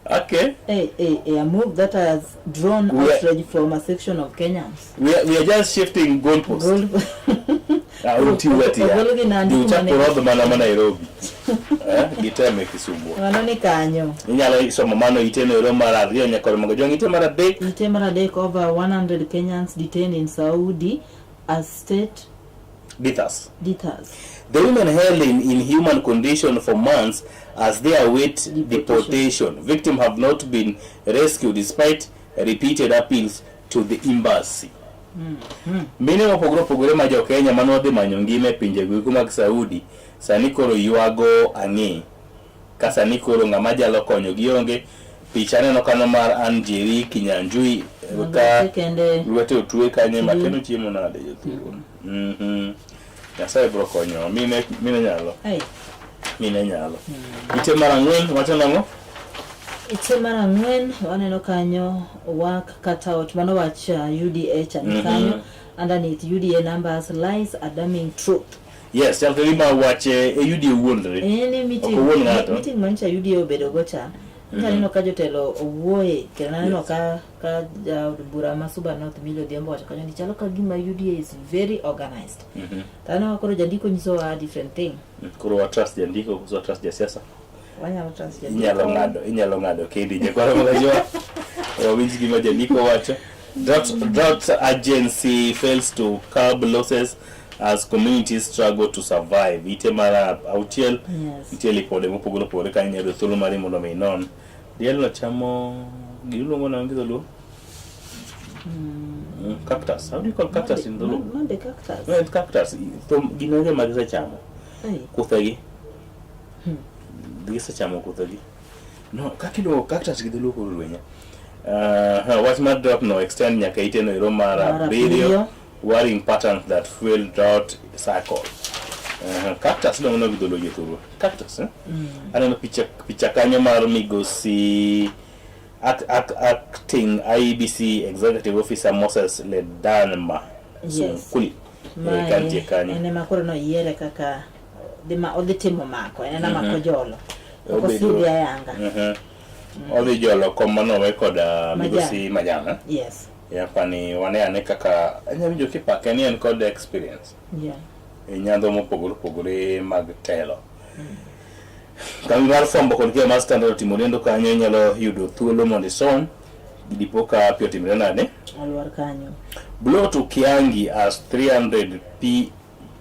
Okay. A move that has drawn outrage from a section of Kenyans. We are just shifting goalposts. Goal Ah, uti weti ya. Ogologi Nandi Di uchako kumane- rodho mana ma Nairobi. Eh, giteme Kisumu. Mano ni kanyo. Inyalo somo mano ite no ero mar ariyo nyaka Ramogi Ojwang'. Ite mar adek. Ite mar adek over 100 Kenyans detained in Saudi as state Dithers. Dithers. The women held in inhuman condition for months as they await deportation. Victims have not been rescued despite repeated appeals to the embassy. Mine mopogore opogore ma jo Kenya mane odhi manyo ngima e pinje goeko mag Saudi sani koro ywago ang'e ka sani koro ng'ama jalo konyo gi onge. Picha aneno kanyo mar Ann Njeri Kinyanjui eh, ka kende lwete otwe kanyo makeno chiemo nade jothurwa. Mhm. Nyasaye biro konyowa. Mine mine nyalo. Ai. Mine nyalo. Ite mar ang'wen wacho nang'o? Ite mar ang'wen waneno kanyo work cut out mano wach UDA cha ni kanyo underneath UDA numbers lies a damning truth. Yes, chal ka gima wach e UDA wuondre. Eh, ni meeting Ok owuond ng'ato. meeting mancha UDA obedo go cha. Nyocha aneno ka jotelo owuoye kendo aneno ka ka jaod bura ma Suba North Millie Odhiambo wacho kanyo ni chalo ka gima UDA is very organized. To aneno ka koro jandiko nyisowa a different thing. Koro wa trust jandiko koso wa trust jasiasa? Wanyalo trust jandiko. Inyalo ng'ado, inyalo ng'ado kendi nyakwara magajiwa. Wawinj gima jandiko wacho. Drought, drought agency fails to curb losses as communities struggle to survive. Ite mar auchiel Yes. nitie lipode mopogore opogore kanyo inyalo yudo thuolo mari mondo mi inon. Diel no chamo giluongo nang'o gi dholuo? Cactus. How do you call cactus in dholuo? Mande cactus. No, it's cactus. Thum gin onge ma gisechamo. Ai. Kuthegi. Gisechamo kuthegi. No, kaka iluongo cactus gi dholuo koro rwenya. Wach mar drop no extend nyaka ite no ero mar Mar abiriyo. abiriyo. Worrying patterns that fuel drought cycle. Cactus iluongo no gi dholuo jothurwa. Cactus, eh? Aneno picha picha kanyo mar migosi act, act, acting IEBC executive officer Moses Ledanma Yes. Sunkuli. Mae Eh, kantie kanyo. en ema koro noyiere kaka dhi ma odhi timo mako en ena mako jolo. Ok Obedo- osidhi ayanga. Mhm. Odhi jolo kom manowe kod Majang. migosi Majang. eh? Yes. Yapani wane ane kaka anya winjo kipake ni en kod experience Yeah. e nyandho mopogore opogore mag telo. Kambi mar fwambo kod keyo mar Standard otimo lendo kanyo inyalo yudo thuolo mondo isom dipo ka pi otimre nade. Alwar kanyo. Blow to Kiangi as 300 P,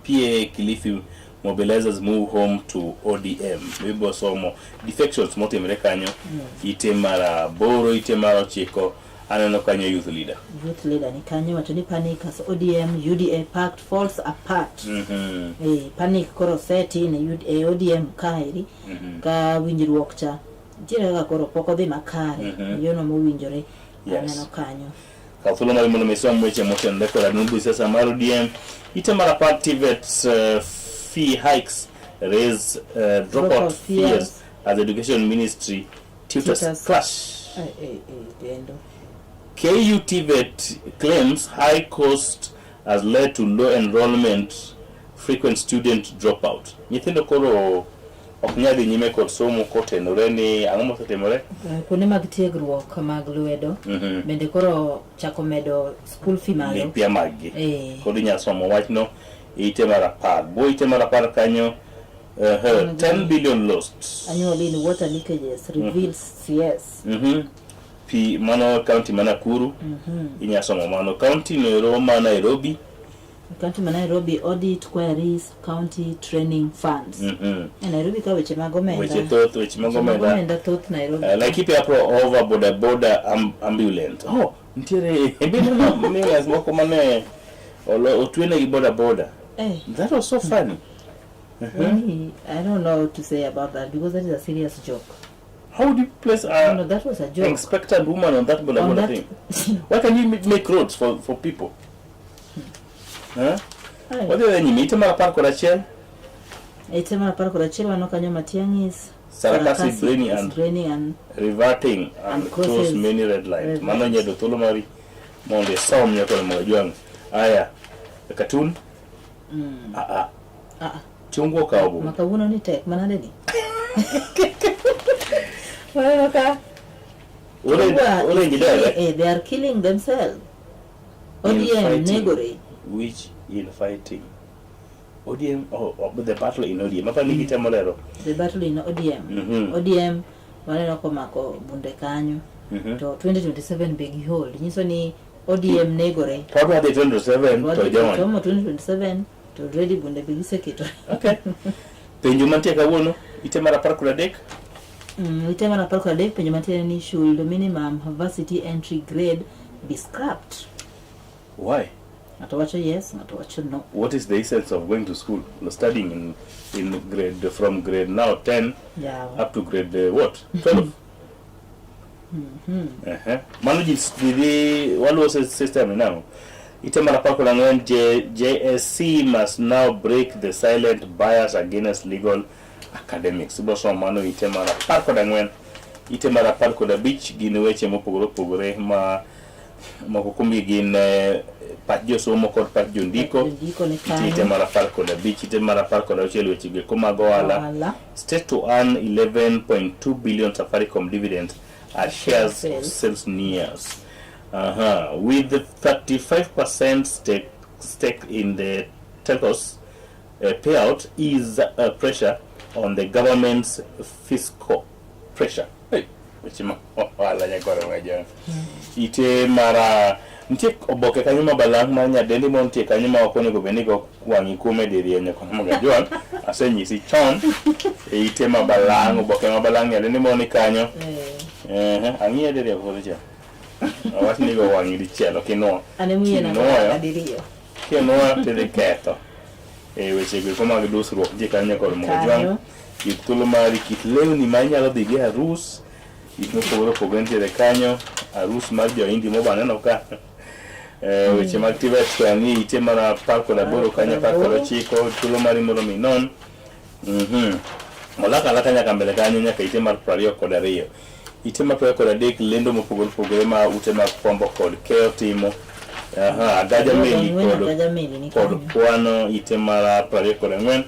PA Kilifi mobilizers move home to ODM. Ibo somo defections motimre kanyo ite mar aboro, ite mar ochiko aneno kanyo youth leader. Youth leader ni kanyo wacho ni panic as ODM UDA pact falls apart. Eh, panic koro seti ne UDA ODM kaeri ka winjruok cha nitiere kaka koro pok odhi makare e yono mowinjore Yes. aneno kanyo. Kaw thuolo mari mondo mi isom weche motenore kod adundu siasa mar ODM. Ite mar apar TVET fee hikes raise dropout Dropout fears fears. as education ministry tutors Tutors. clash. Eh, eh, eh, kendo. KU TVET claims high cost has led to low enrollment, frequent student dropout. Nyithindo koro ok nyal dhi nyime kod somo kotenore ni ang'o mosetimore? Eh, Kuonde mag tiegruok mag lwedo bende koro chako medo school fee malo. Lipia maggi. Eh. Koro inyalo somo wachno e ite mar apar. Bwo ite mar apar kanyo 10 billion lost. Annually in water leakages reveals CS. Pi mano county ma Nakuru. Inyalo somo mano. County no ero ma Nairobi. County ma Nairobi audit queries county training funds. E Nairobi ka weche mag omenda. Weche thoth, weche mag omenda. Omenda thoth Nairobi. Laikipia Pro over boda boda ambulance. Oh, nitiere bineno millions moko mane otwenegi boda boda. Eh. That was so funny. Yani, I don't know what to say about that because that is a serious joke. How would you place a No, that was a joke. expectant woman on that boda On boda that- thing? Why can you make roads for people? Huh? Ai. Wadhi adhiya nyime ite mar apar kod achiel Ite mar apar kod achiel waneno kanyo Matiang'i is Sarakasi Sarakasi Brainy is and braining and reverting and And close crosses many red lights. red Mano lights. nyedo thuolo mari mondo isom nyaka Ramogi Ojwang'. Aya, cartoon? Ah ah. Ah, ah. Chungwa okawo boma. Ma kawuono ni tek manade ni? Waneno ka Orange, Chungwa is orange killing- dere. eh, they are killing themselves. ODM Infighting. negore. Which infighting? ODM, oh, oh, the battle in ODM. Apa ni gitemo lero. The battle in ODM. ODM waneno komako bunde kanyo. To 2027 be gihold. Nyiso ni ODM negore. To wadwa dhi 2027 to jony. Tomo 2027 to already bunde be giseketo. Okay. Penjo mantie kawuono, ite mar 13. Ite mar 13 penjo mantie ni should minimum varsity entry grade be scrapped? Why? Ng'ato wacho yes, ng'ato wacho no. What is the essence of going to school? Studying in grade from grade now 10 up to grade what? 12. Mano ji dhi waluwo system ni nang'o? Ite mar 14 JSC must now break the silent bias against legal academics. Ibiro somo mano ite mar 14. Ite mar 15 gin weche mopogore opogore ma moko kuomgi gin pach josomo kod pach jondiko. Jondiko ni Nitie ite kanyo. mar 15, ite mar 16 weche go mag ohala. Ohala. State to earn 11.2 billion Safaricom dividends as shares of Sales. sales nears. With the 35% stake in the telcos payout is pressure on the government's fiscal pressure. Hey, weche ma ohala nyakwaro majan. Ite mara nitie oboke kanyo ma balang' mar nyadendi moro nitie kanyo ma ok onego bed ni go wang'i kuome diriyo nyakwaro magajuan asenyisi chon e ite ma balang' oboke ma balang' nyadendi moro ni kanyo. Ang'iye diriyo koso dichiel? Awach ni go wang'i dichiel ok inuo. An emiye na Kinuoyo diriyo. kinuoyo tidhi ketho. E weche go eko mag dusruok nitie kanyo nyakwaro Mogajwang'. Kanyo. Yud thuolo mari kit lewni ma inyalo dhi go e arus gik mopogore opogore nitiere kanyo arus mar jo-Hindi moba neno ka weche mag TVET sani ite mar 18 kanyo 19 thuolo mari mondo mi inon. Olak alaka nyaka mbele kanyo nyaka ite mar 22. Ite mar 23 lendo mopogore opogore ma ute mag fwambo kod keyo timo. Aha, agaja meli Ang'wen kod agaja meli ni kod kanyo. kwano ite mar 24.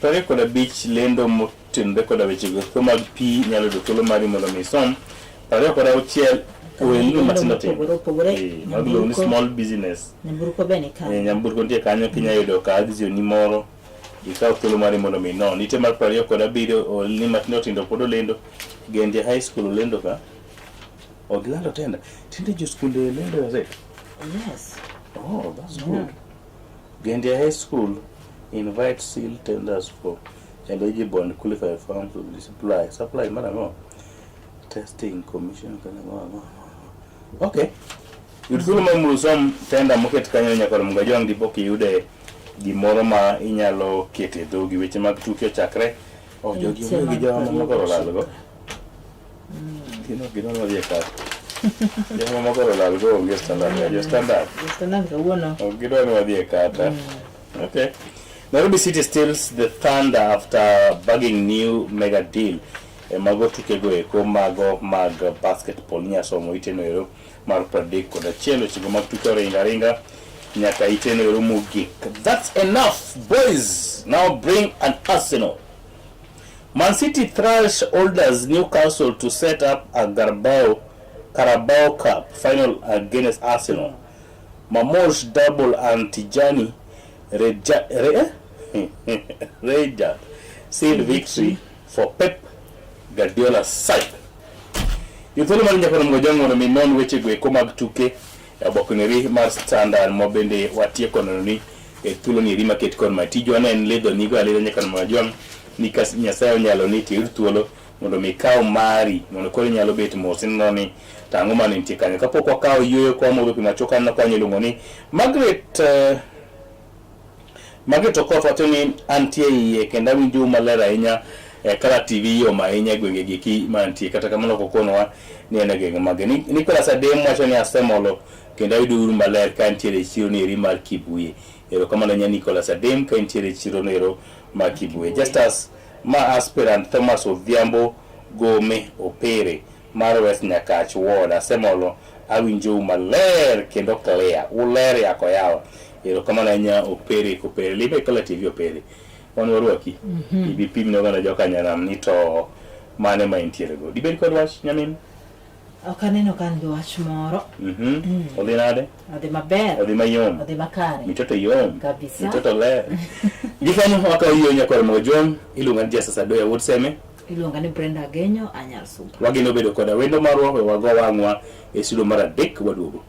25 lendo motenore koda weche go mag pi nyalo yudo thuolo mari mondo mi isom. 26 ohelni Lendo matindo tindo. mopogore opogore. Mag iluongo ni Nyamburko. small business. Nyamburko be ni kanyo. Nyamburko nitie kanyo kinya yudo ka axio ni moro ikaw thuolo mari mondo mi inon. Ite mar 27 ohelni matindo tindo pod olendo. Genje High School olendo ka. Ok gilando tenda. Tinde jo skunde lendo e gazet. Yes. Oh, that's good. Gendia High School invite seal tenders for eligible and qualified firms to supply. Supply mar ang'o? Testing commission kana ang'o ang'o. Okay. Yud thuolo mar mondo isom tender moket kanyo nyakwar Mugajwang' dipo kiyude gimoro ma inyalo keto e dhogi. Weche mag tuke ochakre. Oh, jogi Ite onge mar gi jawa ma koro 29. olalgo. Gino gino madhi e kar. Jawa ma koro olalgo onge standard. Jo standard. Standard kawuono. Ok gidwa ni wadhi e kata. Okay. Nairobi City steals the thunder after bagging new mega deal. E mago tukego eko mago mag basketball nyasomo iteno ero mar 31 wechego mag tuke oringa ringa nyaka iteno ero mogik. That's enough boys. Now bring an Arsenal. Man City thrash holders Newcastle to set up a Carabao Cup final against Arsenal. Marmoush double and Tijani Reja sealed victory for Pep Guardiola's side. Yuthuolo mar nyakono Mgojong mondo mi non weche go eko mag tuke e obokneri mar Standard ma bende watieko neno ni e thuolo ni eri maket kod ma tijwa ne en lidho nigo alidha nyakono Mgojong ni ka Nyasaye onyalo ni tiyud thuolo mondo mi ikaw mari mondo koro inyalo bet mos ineno ni to ang'o mane nitie kanyo kapok wakawo yueyo kwa modho pi machuok aneno kanyo iluongo ni Margaret Margaret Okoth wacho ni antie iye kendo awinjou maler ahinya e Kala TV yom ahinya e gwenge giki mantie kata kamano ok okonowa ni en e gwenge mage. Nicholas Adem wacho ni asemolo kendo ayudo uru maler ka antiere e chiro ni eri mar Kibuye. Erokamano ahinya Nicholas Adem ka intiere e chiro no ero mar Kibuye. Justus ma aspirant Thomas Odhiambo Gome Opere mar West Nyakach Ward asemolo awinjou maler kendo clear uler yako yawa. Erokamano ahinya Opere Kopere limbe Kala TV Opere wan warwaki ibi pim ne oganda joka Nyanam ni to mane ma intiere go dibed kod wach nyamin? Ok aneno ka an gi wach moro. Odhi nade? Odhi maber. Odhi mayom. Odhi makare. Mitoto yom. Kabisa. Mitoto ler. Gikanyo wakawo yie nyakwar Mojwang' iluonga ni Jesus Adoya wuod Seme. Iluonga ni Brenda Agenyo anyar Suba. Wageno bedo koda wendo marwa we wago wang'wa e studio mar adek waduogo.